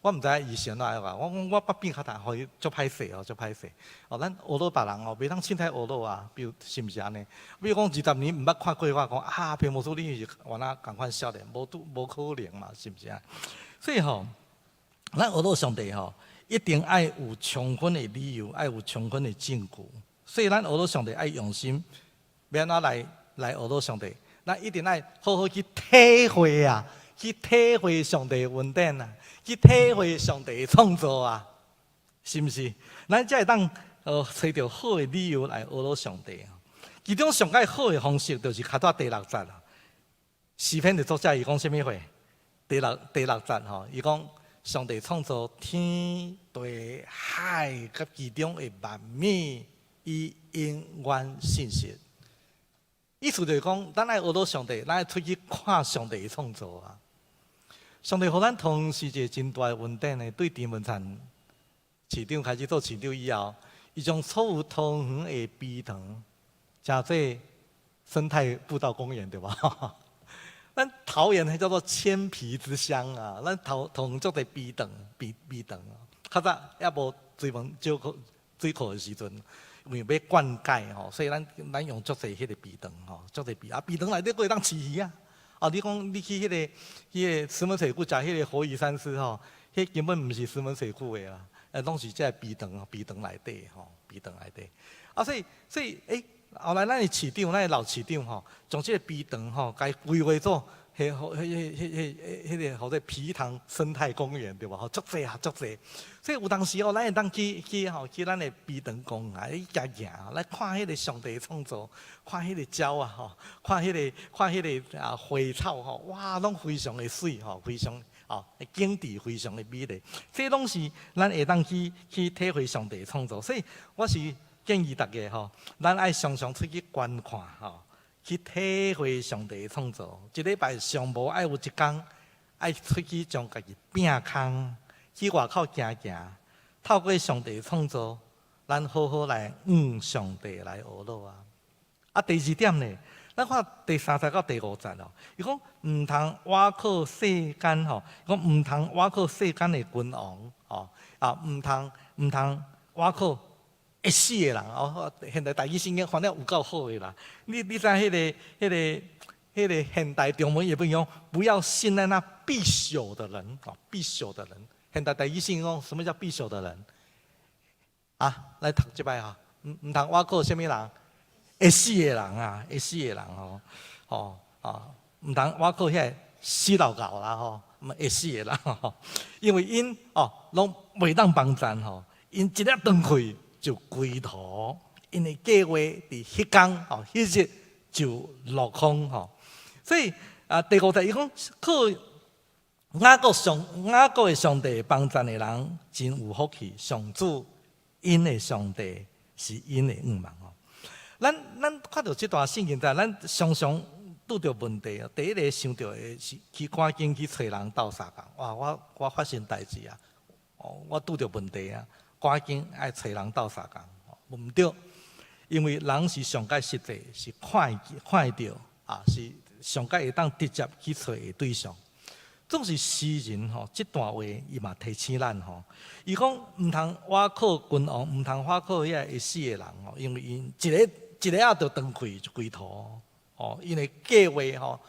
我毋知影伊是按怎樣啊。我講我捌變較重，予伊足歹勢哦，足歹勢。哦，咱學到別人哦，袂當凊彩學到啊。比如是毋是按呢？比如講20年毋捌看過我，講啊，裴牧師你是原來仝款少年，無拄無可能嘛，是毋是啊？所以吼，咱學到上帝吼，一定愛有充分的理由，愛有充分的證據。所以咱學到上帝愛用心，欲按怎來學到上帝？咱一定愛好好去體會啊，去體會上帝的恩典啊，去體會上帝的創造啊，是毋是？咱才會當揣著好的理由來學到上帝。其中上蓋好的方式，就是較拄第六節啊。詩篇的作者伊講啥物話？第六節吼，伊講上帝創造天地海佮其中的萬物，伊永遠信實。意思就是講，咱愛學到上帝，咱愛出去看上帝的創造啊。上帝予咱桃是一個真大的恩典呢。對鄭文燦市長開始做市長以後，伊將所有桃園的埤塘，成做生態步道公園，對吧？咱桃園彼叫做千埤之鄉啊！咱桃園足濟埤塘、埤塘。較早猶無水門水庫的時陣，因為欲灌溉吼，所以咱用足濟彼個埤塘吼，足濟埤啊，埤塘內底閣會當飼魚啊！啊，你講你去彼個石門水庫食彼個活魚三絲吼，彼根本毋是石門水庫的啦，攏是這個埤塘埤塘內底吼，埤塘內底。啊，所以後來咱的市長，咱的老市長吼，將這個埤塘吼，共伊規劃做彼彼彼彼彼彼個號做埤塘生態公園對無？吼，足濟啊，足濟。所以有當時哦，咱會當去吼去咱的埤塘公園去行行，來看彼個上帝創造，看彼個鳥啊吼，看彼個啊花草吼，哇，攏非常的媠吼，非常哦景致非常的美麗。這攏是咱會當去體會上帝創造。所以我是建議大家吼，咱愛常常出去觀看吼，去體會上帝的創造。一禮拜上無愛有一工，愛出去將家己摒空，去外口行行，透過上帝的創造，咱好好來向上帝來學落啊。啊，第二點呢，咱看第三節到第五節哦，伊講毋通倚靠世間吼，伊講毋通倚靠世間的君王吼，啊，毋通倚靠會死的人哦。現代台語聖經翻了有夠好的啦。你知彼個現代中文譯本講，不要信賴那必朽的人哦，必朽的人。現代台語聖經講，什麼叫必朽的人？啊，來讀這擺哈，毋通倚靠啥物人？會死的人啊，會死的人吼，吼啊，毋通倚靠遐個死老猴啦吼，毋會死的人吼，因為𪜶哦，攏袂當幫贊吼，𪜶一粒斷氣就歸土，𪜶的計劃佇彼工吼，彼日就落空吼。所以啊，第五節伊講靠雅各的上帝幫贊的人真有福氣，上主𪜶的上帝是𪜶的向望吼。咱看著這段聖經在，咱常常拄著問題。第一个想著的是去趕緊去揣人鬥相共。哇！我發生代誌啊！哦，我拄著問題啊！趕緊愛揣人鬥相共，毋對，因為人是上蓋實際，是看會著啊，是上蓋會當直接去揣的對象。總是詩人吼，這段話伊嘛提醒咱吼，伊講毋通倚靠君王，毋通倚靠遐會死的人吼，因為𪜶一个一个仔就斷氣就歸土哦，𪜶的計劃吼，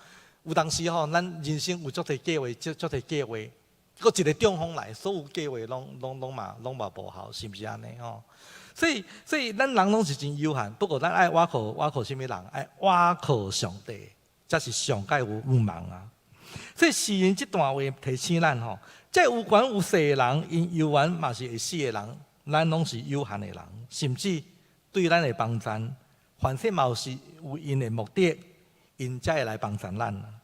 有當時吼，咱人生有足濟計劃，足濟計劃，閣一个中風來，所有計劃攏嘛無效，是毋是按呢吼？所以咱人攏是真有限，不過咱愛倚靠啥物人？愛倚靠上帝，才是上蓋有向望啊！所以詩人這段話提醒咱吼，這有權有勢的人，𪜶猶原嘛是會死的人，咱攏是有限的人，甚至對咱的幫贊，凡勢嘛是有𪜶的目的，𪜶才會來幫贊咱。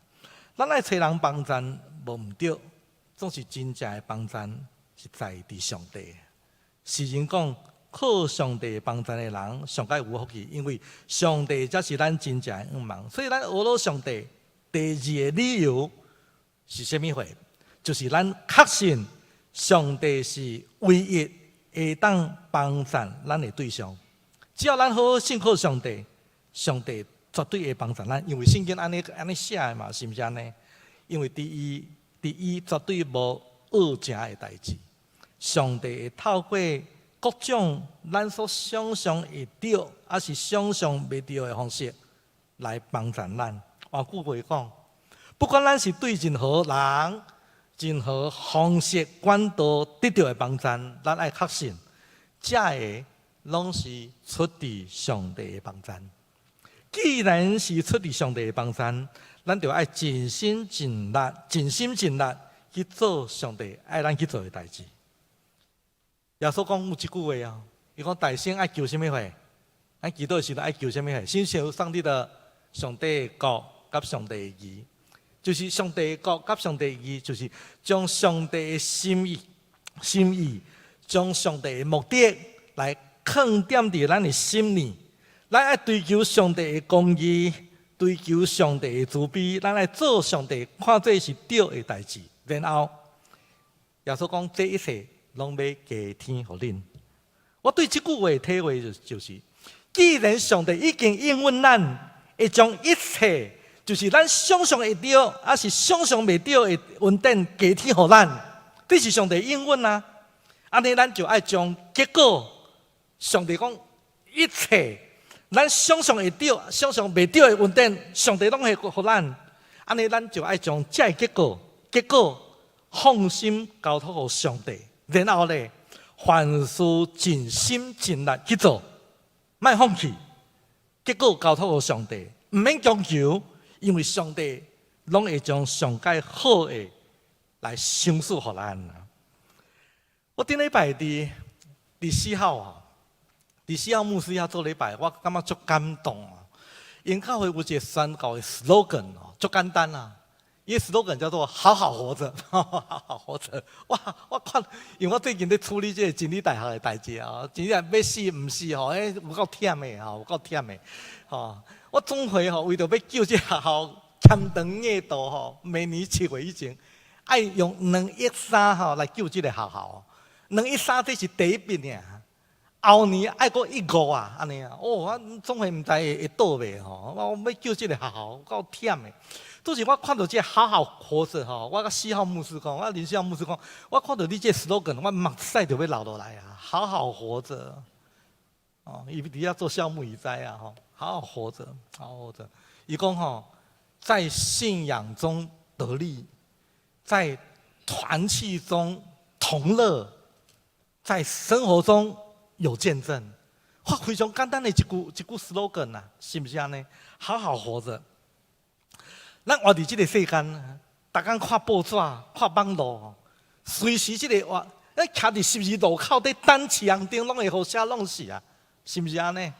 咱愛揣人幫贊無毋對，總是真正的幫贊是在佇上帝。詩人講，靠上帝幫贊的人上蓋有福氣，因為上帝才是咱真正的向望。所以咱學到上帝第二个理由是啥物貨？就是咱確信上帝是唯一會當幫贊咱的對象。只要咱好好信靠上帝，上帝絕對會幫贊咱，因為聖經按呢按呢寫的嘛，是毋是按呢？因為佇伊佇伊絕對無惡成的代誌。上帝會透過各種咱所想像會著，抑是想像袂著的方式來幫助咱。換句話講，不管咱是對任何人、任何方式管道得著的幫助，咱愛確信，這个攏是出自上帝的幫助。既然是出自上帝的幫助，咱就愛盡心盡力、盡心盡力去做上帝愛咱去做的代誌。耶穌講有一句話啊，伊講大先愛求啥物貨？咱祈禱的時陣愛求啥物貨？先求上帝的上帝的國佮上帝的義，就是上帝的國佮上帝的義，就是將上帝的心意、心意，將上帝的目的來囥踮佇咱的心裡。咱愛追求上帝的公義，追求上帝的慈悲，咱愛做上帝看做是對的代誌。然後耶穌講，這一切攏欲加添予恁。我對這句話的體會就是，既然上帝已經應允咱，會將一切就是咱想像會著，抑是想像袂著的恩典加添予咱，這是上帝應允啊。按呢，咱就愛將結果，上帝講一切咱想像會著、想像袂著的恩典，上帝攏會予咱。按呢，咱就愛將這个結果放心交託予上帝，然後咧，凡事盡心盡力去做，莫放棄。結果交託予上帝，毋免強求，因為上帝攏會將上蓋好的來賞賜予咱。我頂禮拜佇四號啊，佇四號牧師遐做禮拜，我感覺足感動啊。𪜶教會有一個宣教的 slogan 哦，足簡單啊。伊 slogan 叫做“好好活著”，好好活著。我看，因為我最近咧處理這個真理大學的代誌啊，真正欲死毋死吼，欸，有夠忝的吼，有夠忝的吼。我總會吼，為著欲救這個學校牽長硬度吼，明年7月以前，愛用2億3吼來救這個學校。2億3這是第一筆爾，後年愛閣1億5啊，按呢啊。哦，我總會毋知會倒袂吼。我欲救這個學校，夠忝的。就是我看著這個好好活著吼，我佮四號牧師講，我林四號牧師講，我看著你這個 slogan，我目屎就欲流落來啊！好好活著，哦，伊佇遐做項目伊知啊吼，好好活著，好好活著。伊講吼，在信仰中得力，在團契中同樂，在生活中有見證。哇，非常簡單的一句 slogan 啊，是毋是按呢？好好活著。咱活佇這個世間，逐工看報紙、看網路，隨時這個話，咱徛佇十字路口佇等青紅燈，攏會予車弄死啊！是毋是按呢？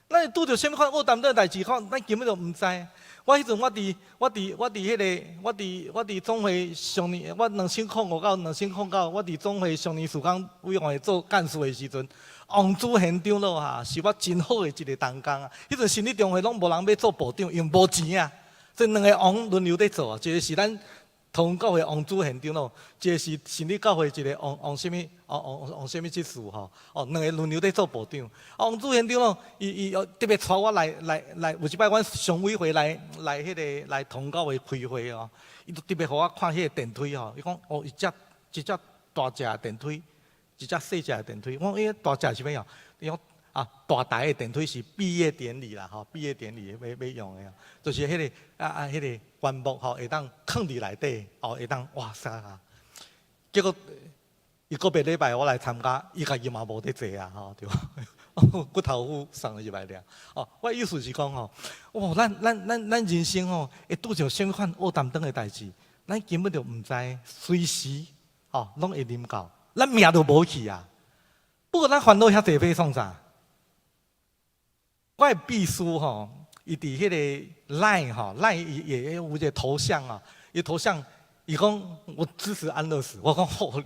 咱會拄著啥物款烏澹當代誌，看咱根本就毋知。我彼陣我佇總會上年，我2005到2009，我佇總會常年事工委員會做幹事的時陣，王祖賢長老哈，是我真好的一個同工啊。彼陣心理中會攏無人欲做部長，因為無錢啊。這兩个王輪流佇做啊，一個是咱桃園教會王祖賢長老，一個是真理教會一個王王啥物王王王啥物執事吼，哦，兩个輪流佇做部長。王祖賢長老，伊特別帶我來，有一擺阮常委會來彼个來桃園教會開會哦，伊就特別予我看彼个電梯吼，伊講哦，一隻大隻的電梯，一隻細隻的電梯。我講欸，大隻是欲用？伊講啊，大台的電梯是畢業典禮啦，吼，畢業典禮欲用的，就是彼个彼个棺木吼，會當囥佇內底，哦，會當哇塞啊！結果伊個別禮拜我來參加，伊家己嘛無佇坐啊，吼，對。骨頭斧送入來了。哦，我意思是講吼，哇，咱人生吼，會拄著啥物款烏澹當的代誌，咱根本就毋知，隨時吼攏會臨到，咱命都無去啊。不過咱煩惱遐濟欲創啥？我的秘書吼，伊佇彼个 Line 吼，Line 伊也有一個頭像啊，伊頭像，伊講我支持安樂死。我講吼，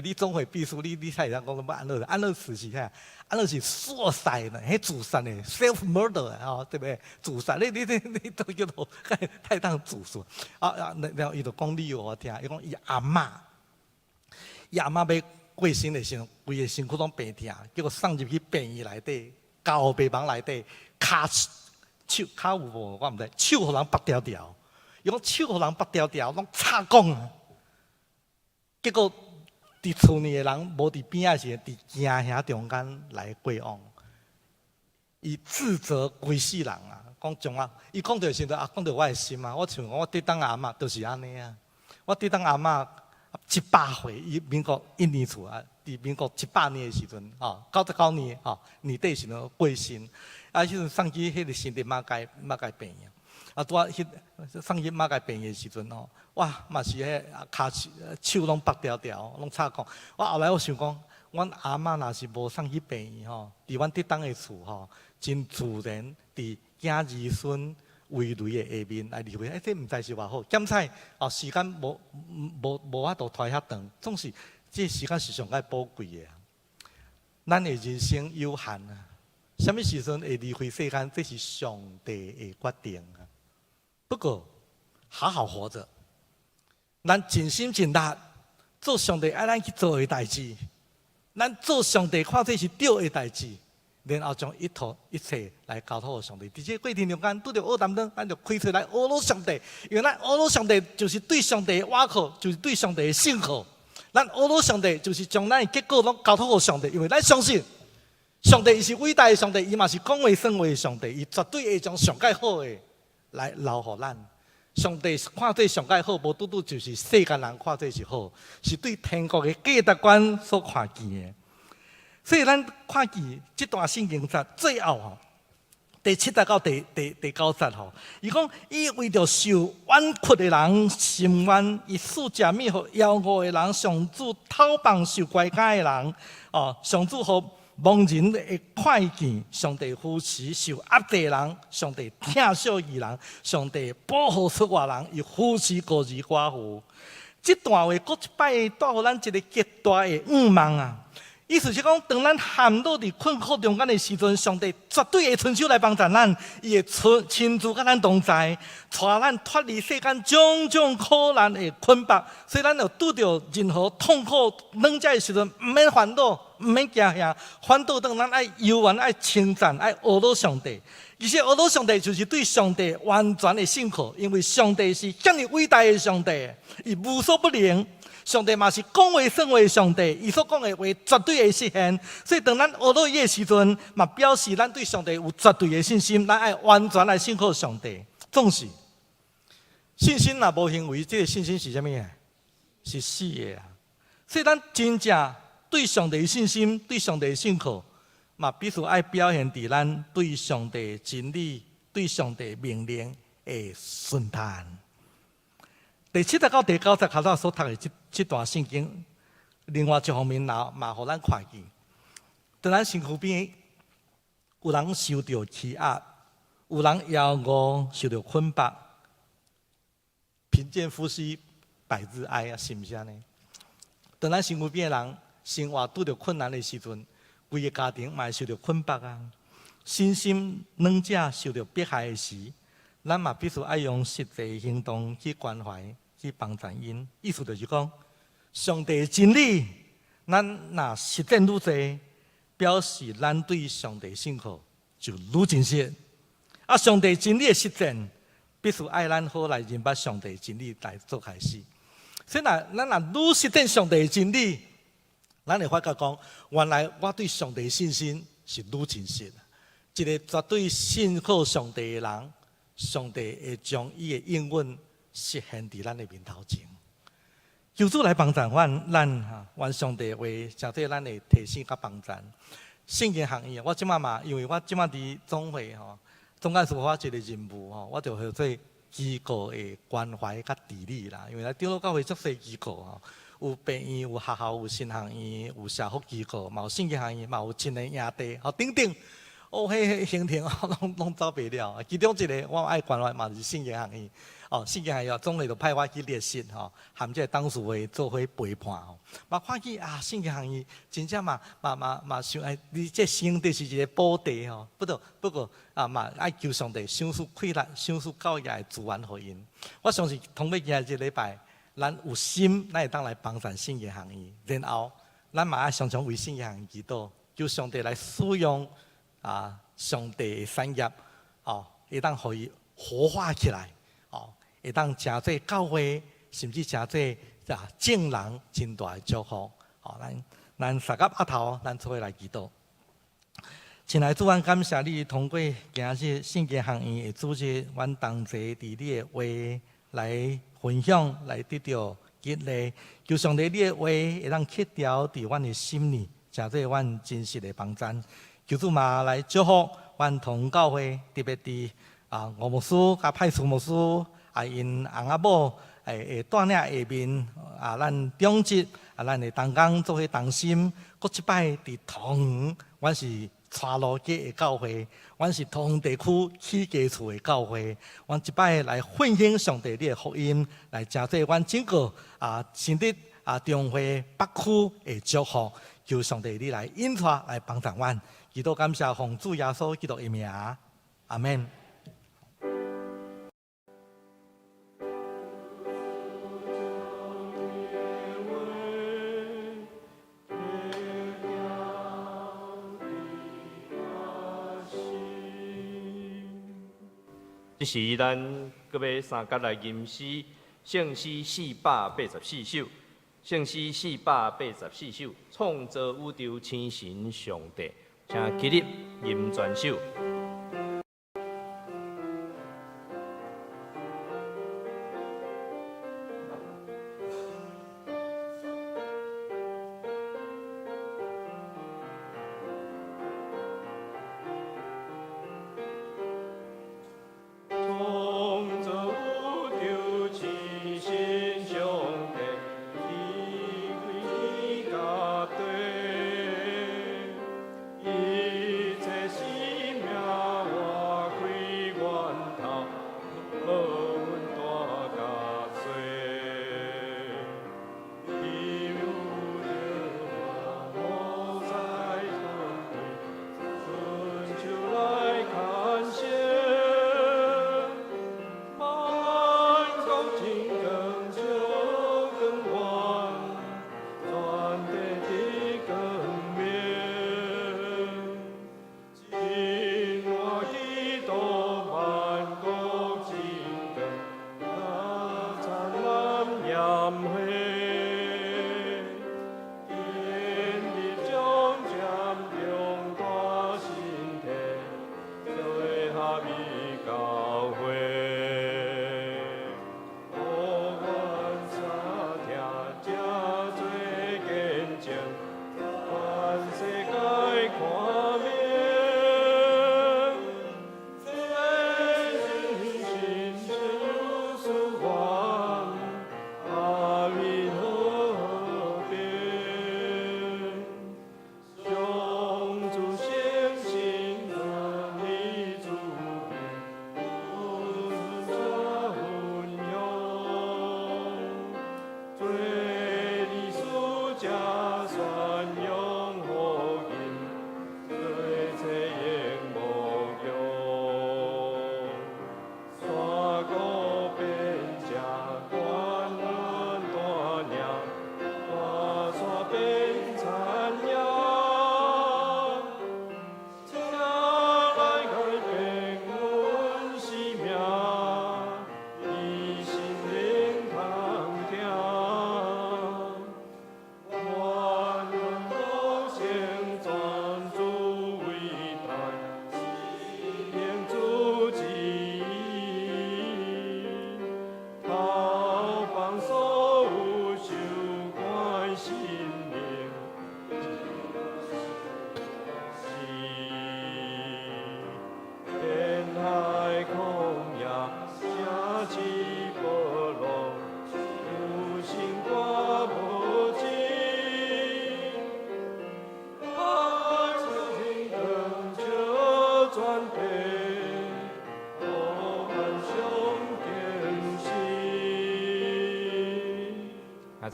你總會秘書，你才會當講欲安樂死？安樂死是啥？安樂死 suicide 呢，彼自殺的 self murder 吼，對不對？自殺，你都叫做太當自殺。啊，然後伊就講理由予我聽，伊講伊阿嬤，伊阿嬤欲過身的時陣，規个身軀攏病疼，結果送入去病院內底。交予病房內底，跤手跤有無？我毋知，手予人縛牢牢。伊講手予人縛牢牢，攏插管啊。結果佇厝內的人無佇邊仔時，佇驚嚇中間來過往。伊自責規世人啊，講將啊，伊講著時陣啊，講著我的心啊，我像講我佇當阿嬤就是按呢啊，我佇當阿嬤100歲，伊民國一年厝啊，佇民國100年的時陣，吼，99年吼年底時陣過身，啊，彼陣送去彼個新竹馬偕馬偕病院，啊，拄仔彼送去馬偕病院的時陣吼，哇，嘛是彼跤手手攏縛牢牢，攏插管。我後來我想講，阮阿嬤若是無送去病院吼，佇阮竹東的厝吼，真自然佇囝兒孫圍圍的下面來離開，欸，這毋知是偌好。檢彩哦，時間無無無法度拖遐長，總是這時間是上蓋寶貴的。咱的人生有限啊，啥物時陣會離開世間，這是上帝的決定啊。不過，好好活著，咱盡心盡力做上帝愛咱去做的代誌，咱做上帝看做是對的代誌。然後將一托一切來交託予上帝。佇這個過程中間，拄著烏擔當，咱就開喙來呵咾上帝。因為咱呵咾上帝，就是對上帝的倚靠，就是對上帝的信靠。咱呵咾上帝，就是將咱的結果攏交託予上帝。因為咱相信，上帝伊是偉大的上帝，伊嘛是講話算話的上帝，伊絕對會將上蓋好的來留予咱。上帝看做上蓋好，無拄拄就是世間人看做是好，是對天國的價值觀所看見的。所以咱看見這段聖經節最後吼，第七節到第九節吼，伊講伊為著受冤屈的人伸冤，伊賜食物予枵餓的人，上主透放受關監的人，哦，上主予盲人會看見，上帝扶持受壓制的人，上帝疼惜義人，上帝保護出外人，伊扶持孤兒寡婦。這段話閣一擺帶予咱一個極大的向望啊！意思是講，當咱陷落佇困苦中間的時陣，上帝絕對會伸手來幫助咱，伊會親親自佮咱同在，帶咱脫離世間種種苦難的捆綁。所以咱若拄著任何痛苦軟者的時陣，毋免煩惱，毋免驚嚇，反倒當咱愛猶原愛稱讚，愛呵咾上帝。其實呵咾上帝就是對上帝完全的信靠，因為上帝是遮爾偉大的上帝，伊無所不能。上帝嘛是講話算話的上帝，伊所講的話絕對會實現。所以當咱呵咾伊的時陣，嘛表示咱對上帝有絕對的信心，咱愛完全來信靠上帝。總是信心若無行為，這個信心是啥物啊？是死的啊！所以咱真正對上帝的信心、對上帝的信靠，嘛必須愛表現佇咱對上帝真理、對上帝命令的順從。第七節到第九節，頭先所讀的這段聖經，另外一方面，嘛嘛予咱看見，當咱身軀邊有人受著欺壓，有人枵餓受著捆綁，貧賤夫妻百日哀啊，是毋是按呢？當咱身軀邊的人生活拄著困難的時陣，規個家庭嘛會受著捆綁啊，身心兩者受著迫害的時，咱嘛必須愛用實際行動去關懷、去幫助𪜶。意思就是講，上帝的真理，咱若實踐愈濟，表示咱對上帝信靠就愈真實。啊，上帝真理的實踐，必須愛咱好來認捌上帝真理來做開始。所以若咱若愈實踐上帝的真理，咱會發覺講，原來我對上帝的信心是愈真實。一個絕對信靠上帝的人，上帝會將伊的應允實現佇咱的面頭前。求主來幫助阮，咱哈，願上帝話成做咱的提醒佮幫助。聖經學院，我這擺嘛，因為我這擺佇總會吼，總幹事予我一個任務吼，我就號做機構的關懷佮治理啦。因為咱長老教會足濟機構吼，有病院、有學校、有神學院、有社福機構，嘛有聖經學院，嘛有青年營地，吼等等。哦，彼行程攏攏走袂了。其中一個我愛關懷嘛是聖經學院。哦，聖經學院總會就派我去列席吼，含這個董事會做伙陪伴吼。嘛看見啊，聖經學院真正嘛嘛嘛嘛想愛，你這聖地是一個寶地吼。不過啊嘛愛求上帝賞賜氣力、賞賜教育的資源予𪜶。我相信通欲今這禮拜，咱有心，咱會當來幫助聖經學院，然後咱嘛愛常常為聖經學院祈禱，求上帝來使用。啊，上帝的產業，哦，會當予伊活化起來，哦，會當成做教會，甚至成做啊眾人真大的祝福。吼，咱三甲額頭，咱做伙來祈禱。親愛主，阮感謝你通過今日聖經學院的主日，阮同齊佇你的話來分享，來得著激勵。求上帝你的話會當刻牢佇阮的心裡，成做阮真實的幫贊。求主嘛來祝福阮同教會，特別佇啊吳牧師佮派出牧師啊，𪜶翁仔某會帶領下面啊，咱長執啊，咱的同工做伙同心，閣這擺佇桃園，阮是蔡路街的教會，阮是桃園地區起家厝的教會，阮這擺來奮興上帝你的福音，來成做阮整個啊新竹啊中會北區的祝福，求上帝你來引帶來幫助阮，祈禱感謝奉主耶穌基督的名，阿們。這時，咱閣欲三角來吟詩，聖詩484首，聖詩484首，創造宇宙星神上帝，請起立吟全首。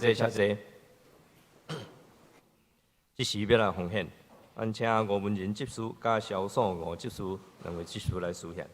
谢谢谢。這時欲來奉獻，阮請吳文仁執事佮蕭素吳執事兩位執事來司獻。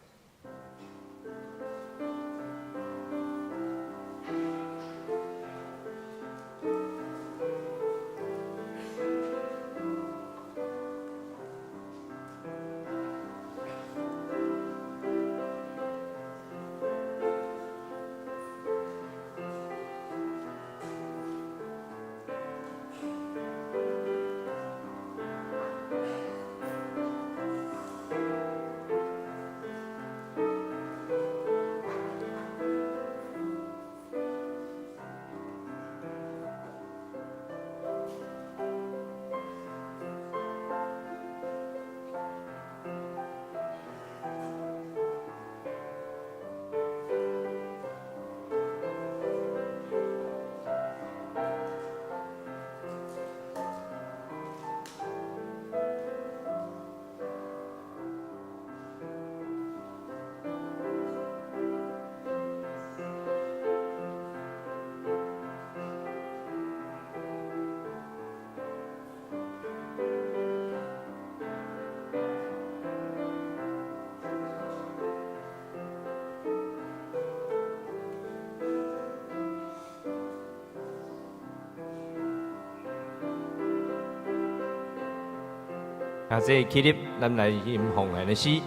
兄弟起立，咱來吟奉獻的詩。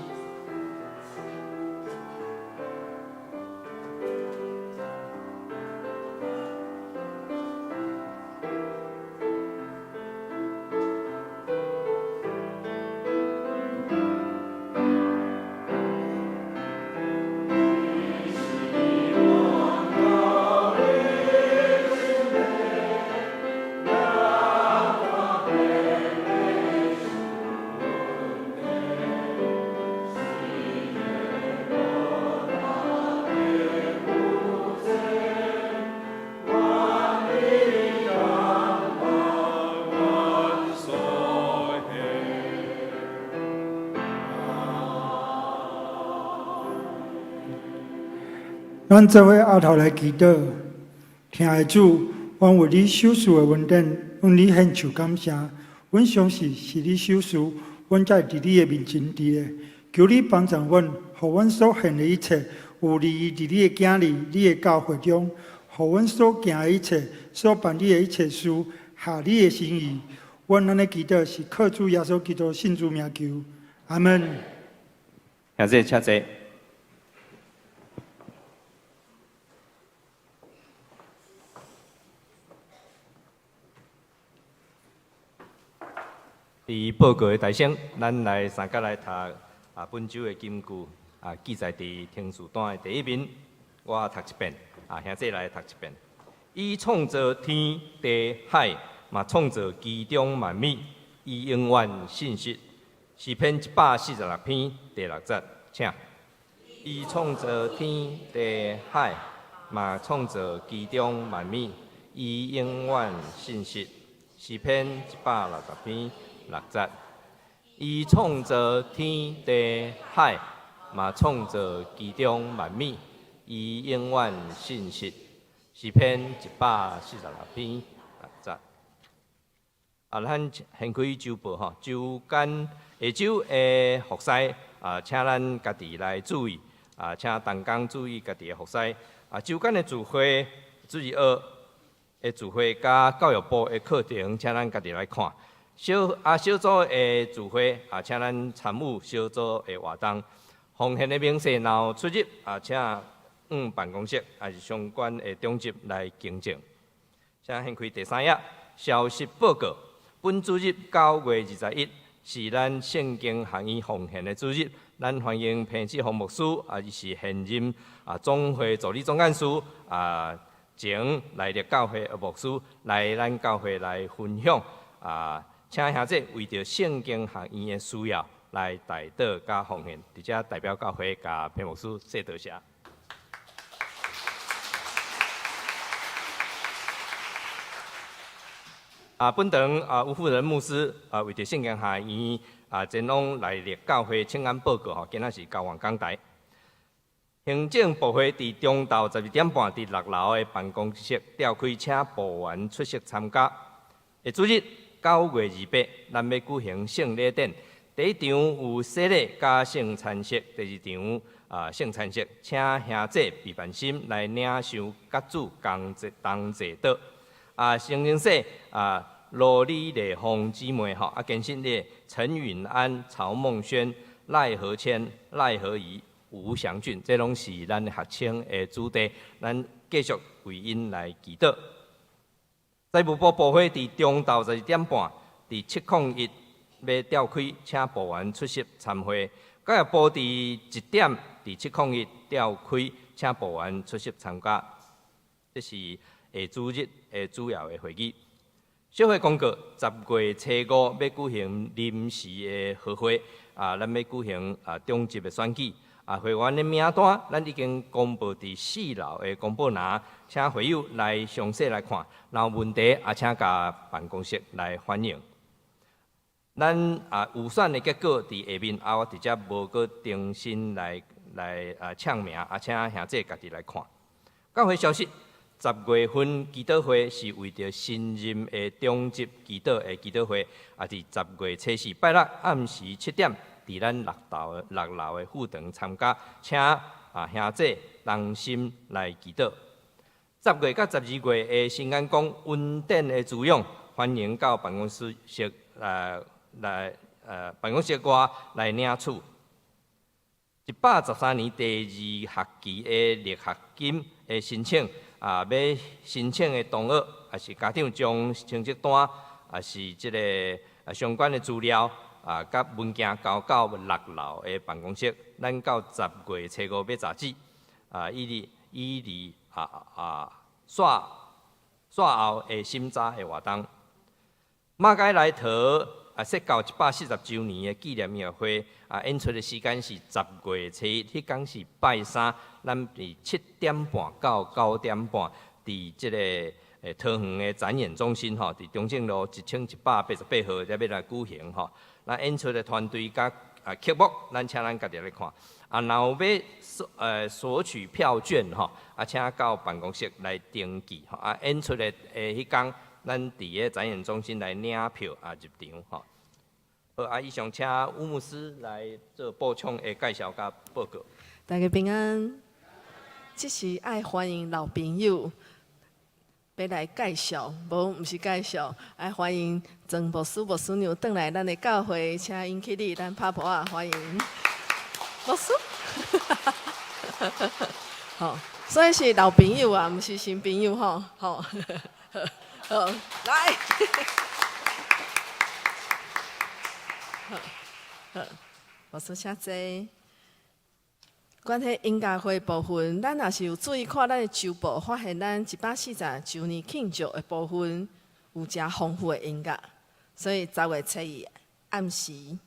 咱做伙阿頭來祈禱，疼愛主，阮為你賞賜的恩典，向你獻上感謝。阮相信是你賞賜，阮才會佇你的面前佇咧。求你幫助阮，予阮所獻的一切有利於佇你的囝兒、你的教會中，予阮所行的一切、所辦理的一切事，合你的心意。阮按呢祈禱，是靠主耶穌基督聖主名求。阿門。兄弟，請坐。佇報告的台先，咱來三角來讀啊本週的金句啊，記載佇停事單的第一面。我讀一遍，啊兄弟來讀一遍。伊創造天地海，嘛創造其中萬物，伊永遠信實。詩篇146篇第六節，請。伊創造天地海，嘛創造其中萬物，伊永遠信實。詩篇160篇六節，伊創造天地海，嘛創造其中萬物，伊永遠信實。詩篇146篇六節。啊，咱掀開週報吼，週間下晝的服侍啊，請咱家己來注意啊，請同工注意家己的服侍啊。週間的聚會，主日學的聚會佮教育部的課程，請咱家己來看。小啊小組的聚會啊，請咱參與小組的活動。奉獻的明細若有出入啊，請往辦公室抑是相關的長執來更正。請掀開第三頁，消息報告。本主日9月21是咱聖經學院奉獻的主日，咱歡迎彭志宏牧師啊，伊是現任啊總會助理總幹事啊，前來歷教會的牧師來咱教會來分享啊，請兄弟為著聖經學院的需要來代禱佮奉獻，佇遮代表教會共彭牧師說多謝。啊，本堂啊，吳富仁牧師啊，為著聖經學院啊，前往來歷教會請安報告吼，今仔是交換講台。行政部會佇中晝12點半佇六樓的辦公室召開，請部員出席參加。下主日9月28，咱欲舉行聖禮典。第一場有洗禮佮聖餐式，第二場啊聖餐式，請兄弟畢萬心來領受佮主同齊同齊禱。啊，成人禮啊，羅李麗鳳姊妹吼，啊，堅信禮陳允安、曹夢軒、賴和謙、賴和儀、吳祥俊，這攏是咱學生的主題，咱繼續為𪜶來祈禱。財務部部會佇中晝12點半，佇701欲召開，請部員出席參會。教育部佇1點，佇701召開，請部員出席參加。這是下主日的主要的會議。小會公告：10月初五欲舉行臨時的合會，啊，咱欲舉行啊長執的選舉。啊，會員的名單咱已經公布佇四樓的公布欄，請會友來詳細來看。若有問題啊，請共辦公室來反映。咱啊預選的結果佇下面，啊，我佇遮無閣重新來來啊唱名，啊，請兄弟家己來看。教會消息。10月份祈禱會是為著新任的長執祈禱的祈禱會，也佇10月初四拜六暗時7點，佇咱六樓六樓的副堂參加，請啊兄弟同心來祈禱。10月佮12月的新眼光恩典的滋養，歡迎到辦公室來來辦公室外來領取。113年第二學期的力學金的申請，欲申請的同學，抑是家長將成績單，抑是這个相關的資料，佮文件交到六樓的辦公室。咱到10月初五欲截止，以及煞煞後的審查的活動。馬偕來桃設教140週年的紀念音樂會，演出的時間是10月初一，彼工是拜三，咱佇7點半到9點半，佇這个桃園的展演中心吼，佇中正路1188號遮欲來舉行吼。咱演出的團隊佮曲目，咱請咱家己來看。若有欲索取票券吼，請到辦公室來登記吼。演出的彼工，咱佇个展演中心來領票入場吼。好，以上請吳牧師來做補充的介紹佮報告。大家平安，這是愛歡迎老朋友，欲來介紹，無毋是介紹，愛歡迎曾牧師、牧師娘轉來咱的教會，請𪜶起立，咱拍噗仔歡迎牧師。好，所以是老朋友啊，毋是新朋友吼。好，好，來。好，好，牧師請坐。關係音樂會部分，咱若是有注意看咱的週報，發現咱140週年慶祝的部分有誠豐富的音樂，所以10月初一暗時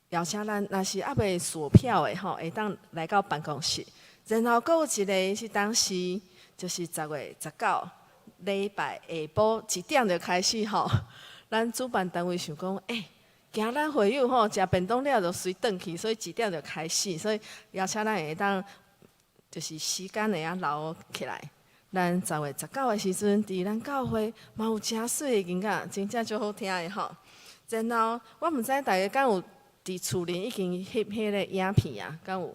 邀請咱，若是猶未索票的吼，會當來到辦公室。然後閣有一个是當時，就是10月19禮拜下晡1點就開始吼。咱主辦單位想講，欸，驚咱會友吼食便當了就隨轉去，所以1點就開始，所以邀請咱會當就是時間會當留起來。咱10月19的時陣，佇咱教會嘛有誠媠的音樂，真正足好聽的吼。然後我毋知大家敢有佇厝裡已經翕彼个影片啊？敢有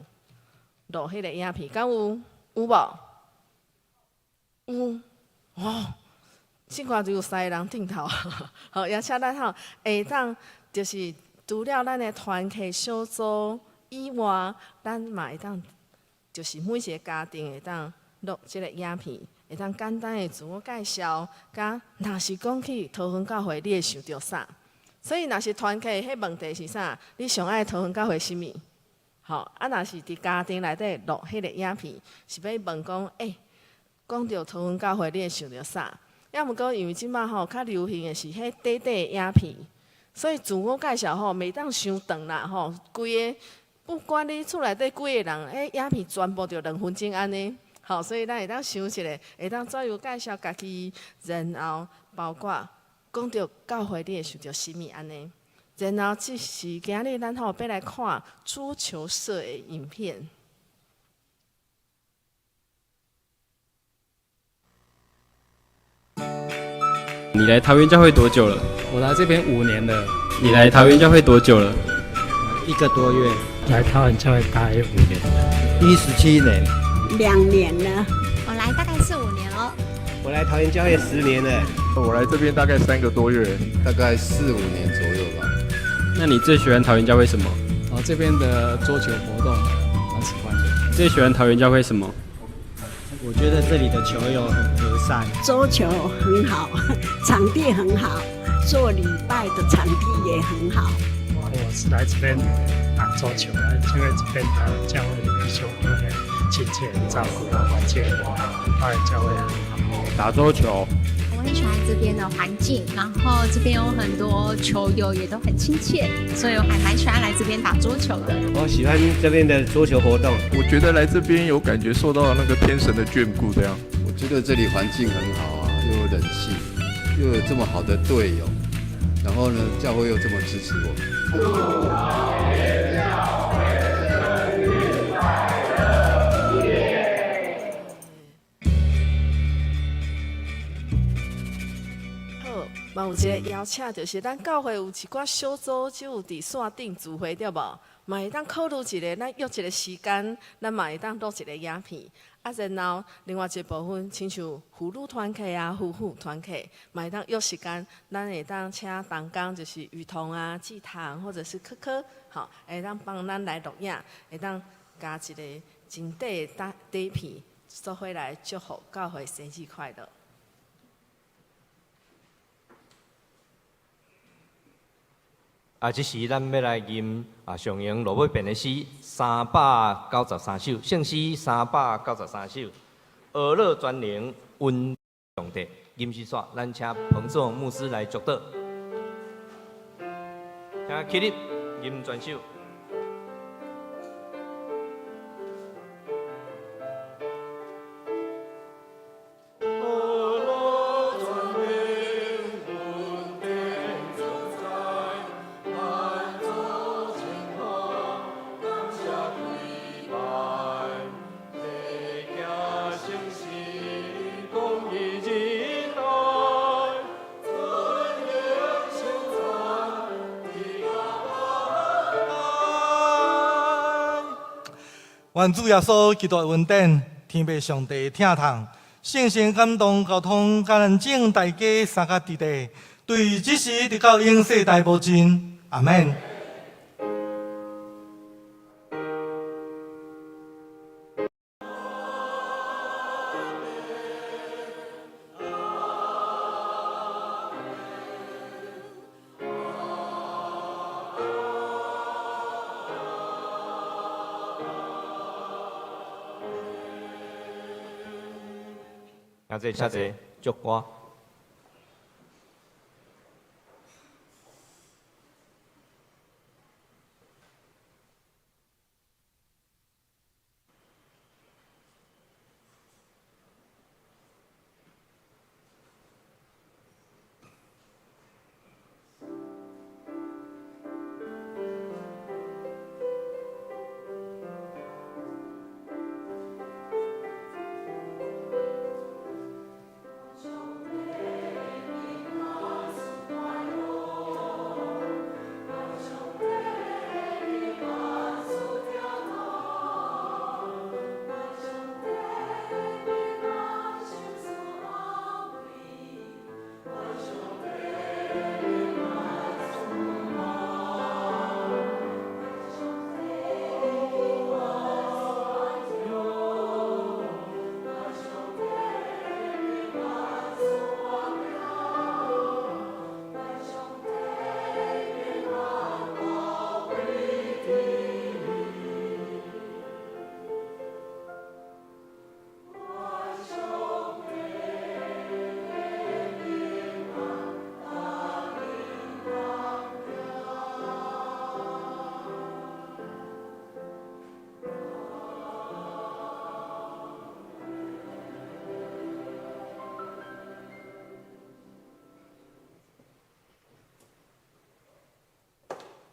錄彼个影片？敢有？有無？有哦。這寡就有三个人頂頭，好，邀請咱吼會當就是除了咱的團契小組以外，咱嘛會當就是每一个家庭會當錄這个影片，會當簡單的自我介紹，佮若是講起桃園教會，你會想著啥？所以若是團契，彼問題是啥？你上愛桃園教會啥物？吼，若是佇家庭內底錄彼个影片，是欲問講，欸，講著桃園教會，你會想著啥？抑毋過因為這擺吼較流行的是彼短短的影片，所以自我介紹吼袂當傷長啦吼，規个不管你厝內底幾個人，彼影片全部就2分鐘按呢，吼，所以咱會當想一下，會當怎樣介紹家己，然後包括講著教會你會想著啥物按呢？然後這是今日咱吼欲來看桌球社的影片。你來桃園教會多久了？我來這邊5年了。你來桃園教會多久了？ 1個多月。來桃園教會大約5年了。17年。 2年了。我來大概四五年了。我來桃園教會10年了。我來這邊大概3個多月，大概四五年左右吧。那你最喜歡桃園教會什麼？哦，這邊的桌球活動蠻喜歡的。最喜歡桃園教會什麼？我覺得這裡的球友很和善，桌球很好，場地很好，做禮拜的場地也很好。我是來這邊打桌球，因為這邊的教會的弟兄都很親切，很照顧，環境很好，桃園教會很好。打桌球，我很喜歡這邊的環境，然後這邊有很多球友也都很親切，所以我還蠻喜歡來這邊打桌球的。我喜歡這邊的桌球活動，我覺得來這邊有感覺受到那個天神的眷顧，這樣。我覺得這裡環境很好啊，又有冷氣，又有這麼好的隊友，然後呢，教會又這麼支持我們。祝桃園教會生日快樂！耶！好，嘛有一个邀請，就是咱教會有一寡小組就有佇線頂聚會，對無？嘛會當考慮一下，咱約一个時間，咱嘛會當錄一个影片。啊，然後另外一個部分，親像婦女團契啊、夫婦團契，嘛會當約時間，咱會當請同工，就是雨桐啊、志堂或者是科科，吼，會當幫咱來錄影，會當加一个真短的短短片，做伙來祝福教會生日快樂。啊，這時咱欲來吟啊，上榮落尾編的詩393首，聖詩393首，呵咾全能恩上帝，吟詩煞，咱請彭總牧師來祝禱，請起立吟全首。願主耶穌基督的恩典，天父上帝的疼痛，聖神感動交通，佮咱眾大家相佮佇咧，對這時直到永世代無盡。阿們。兄弟，請坐，祝歌。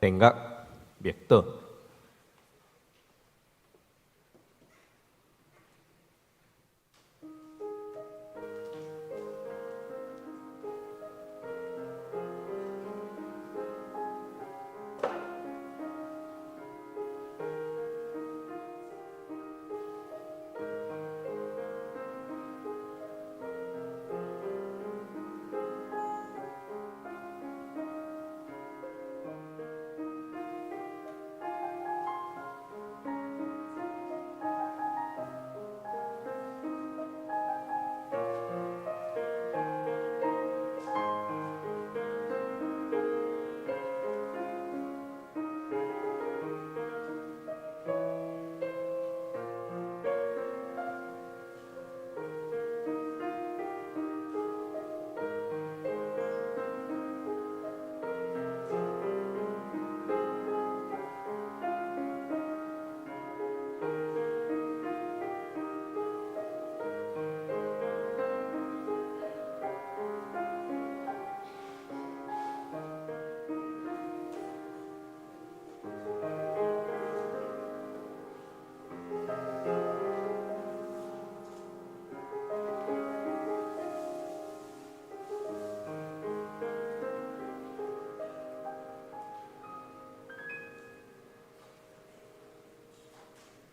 殿樂默禱。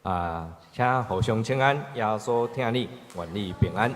啊，請互相請安，耶穌疼你，願你平安。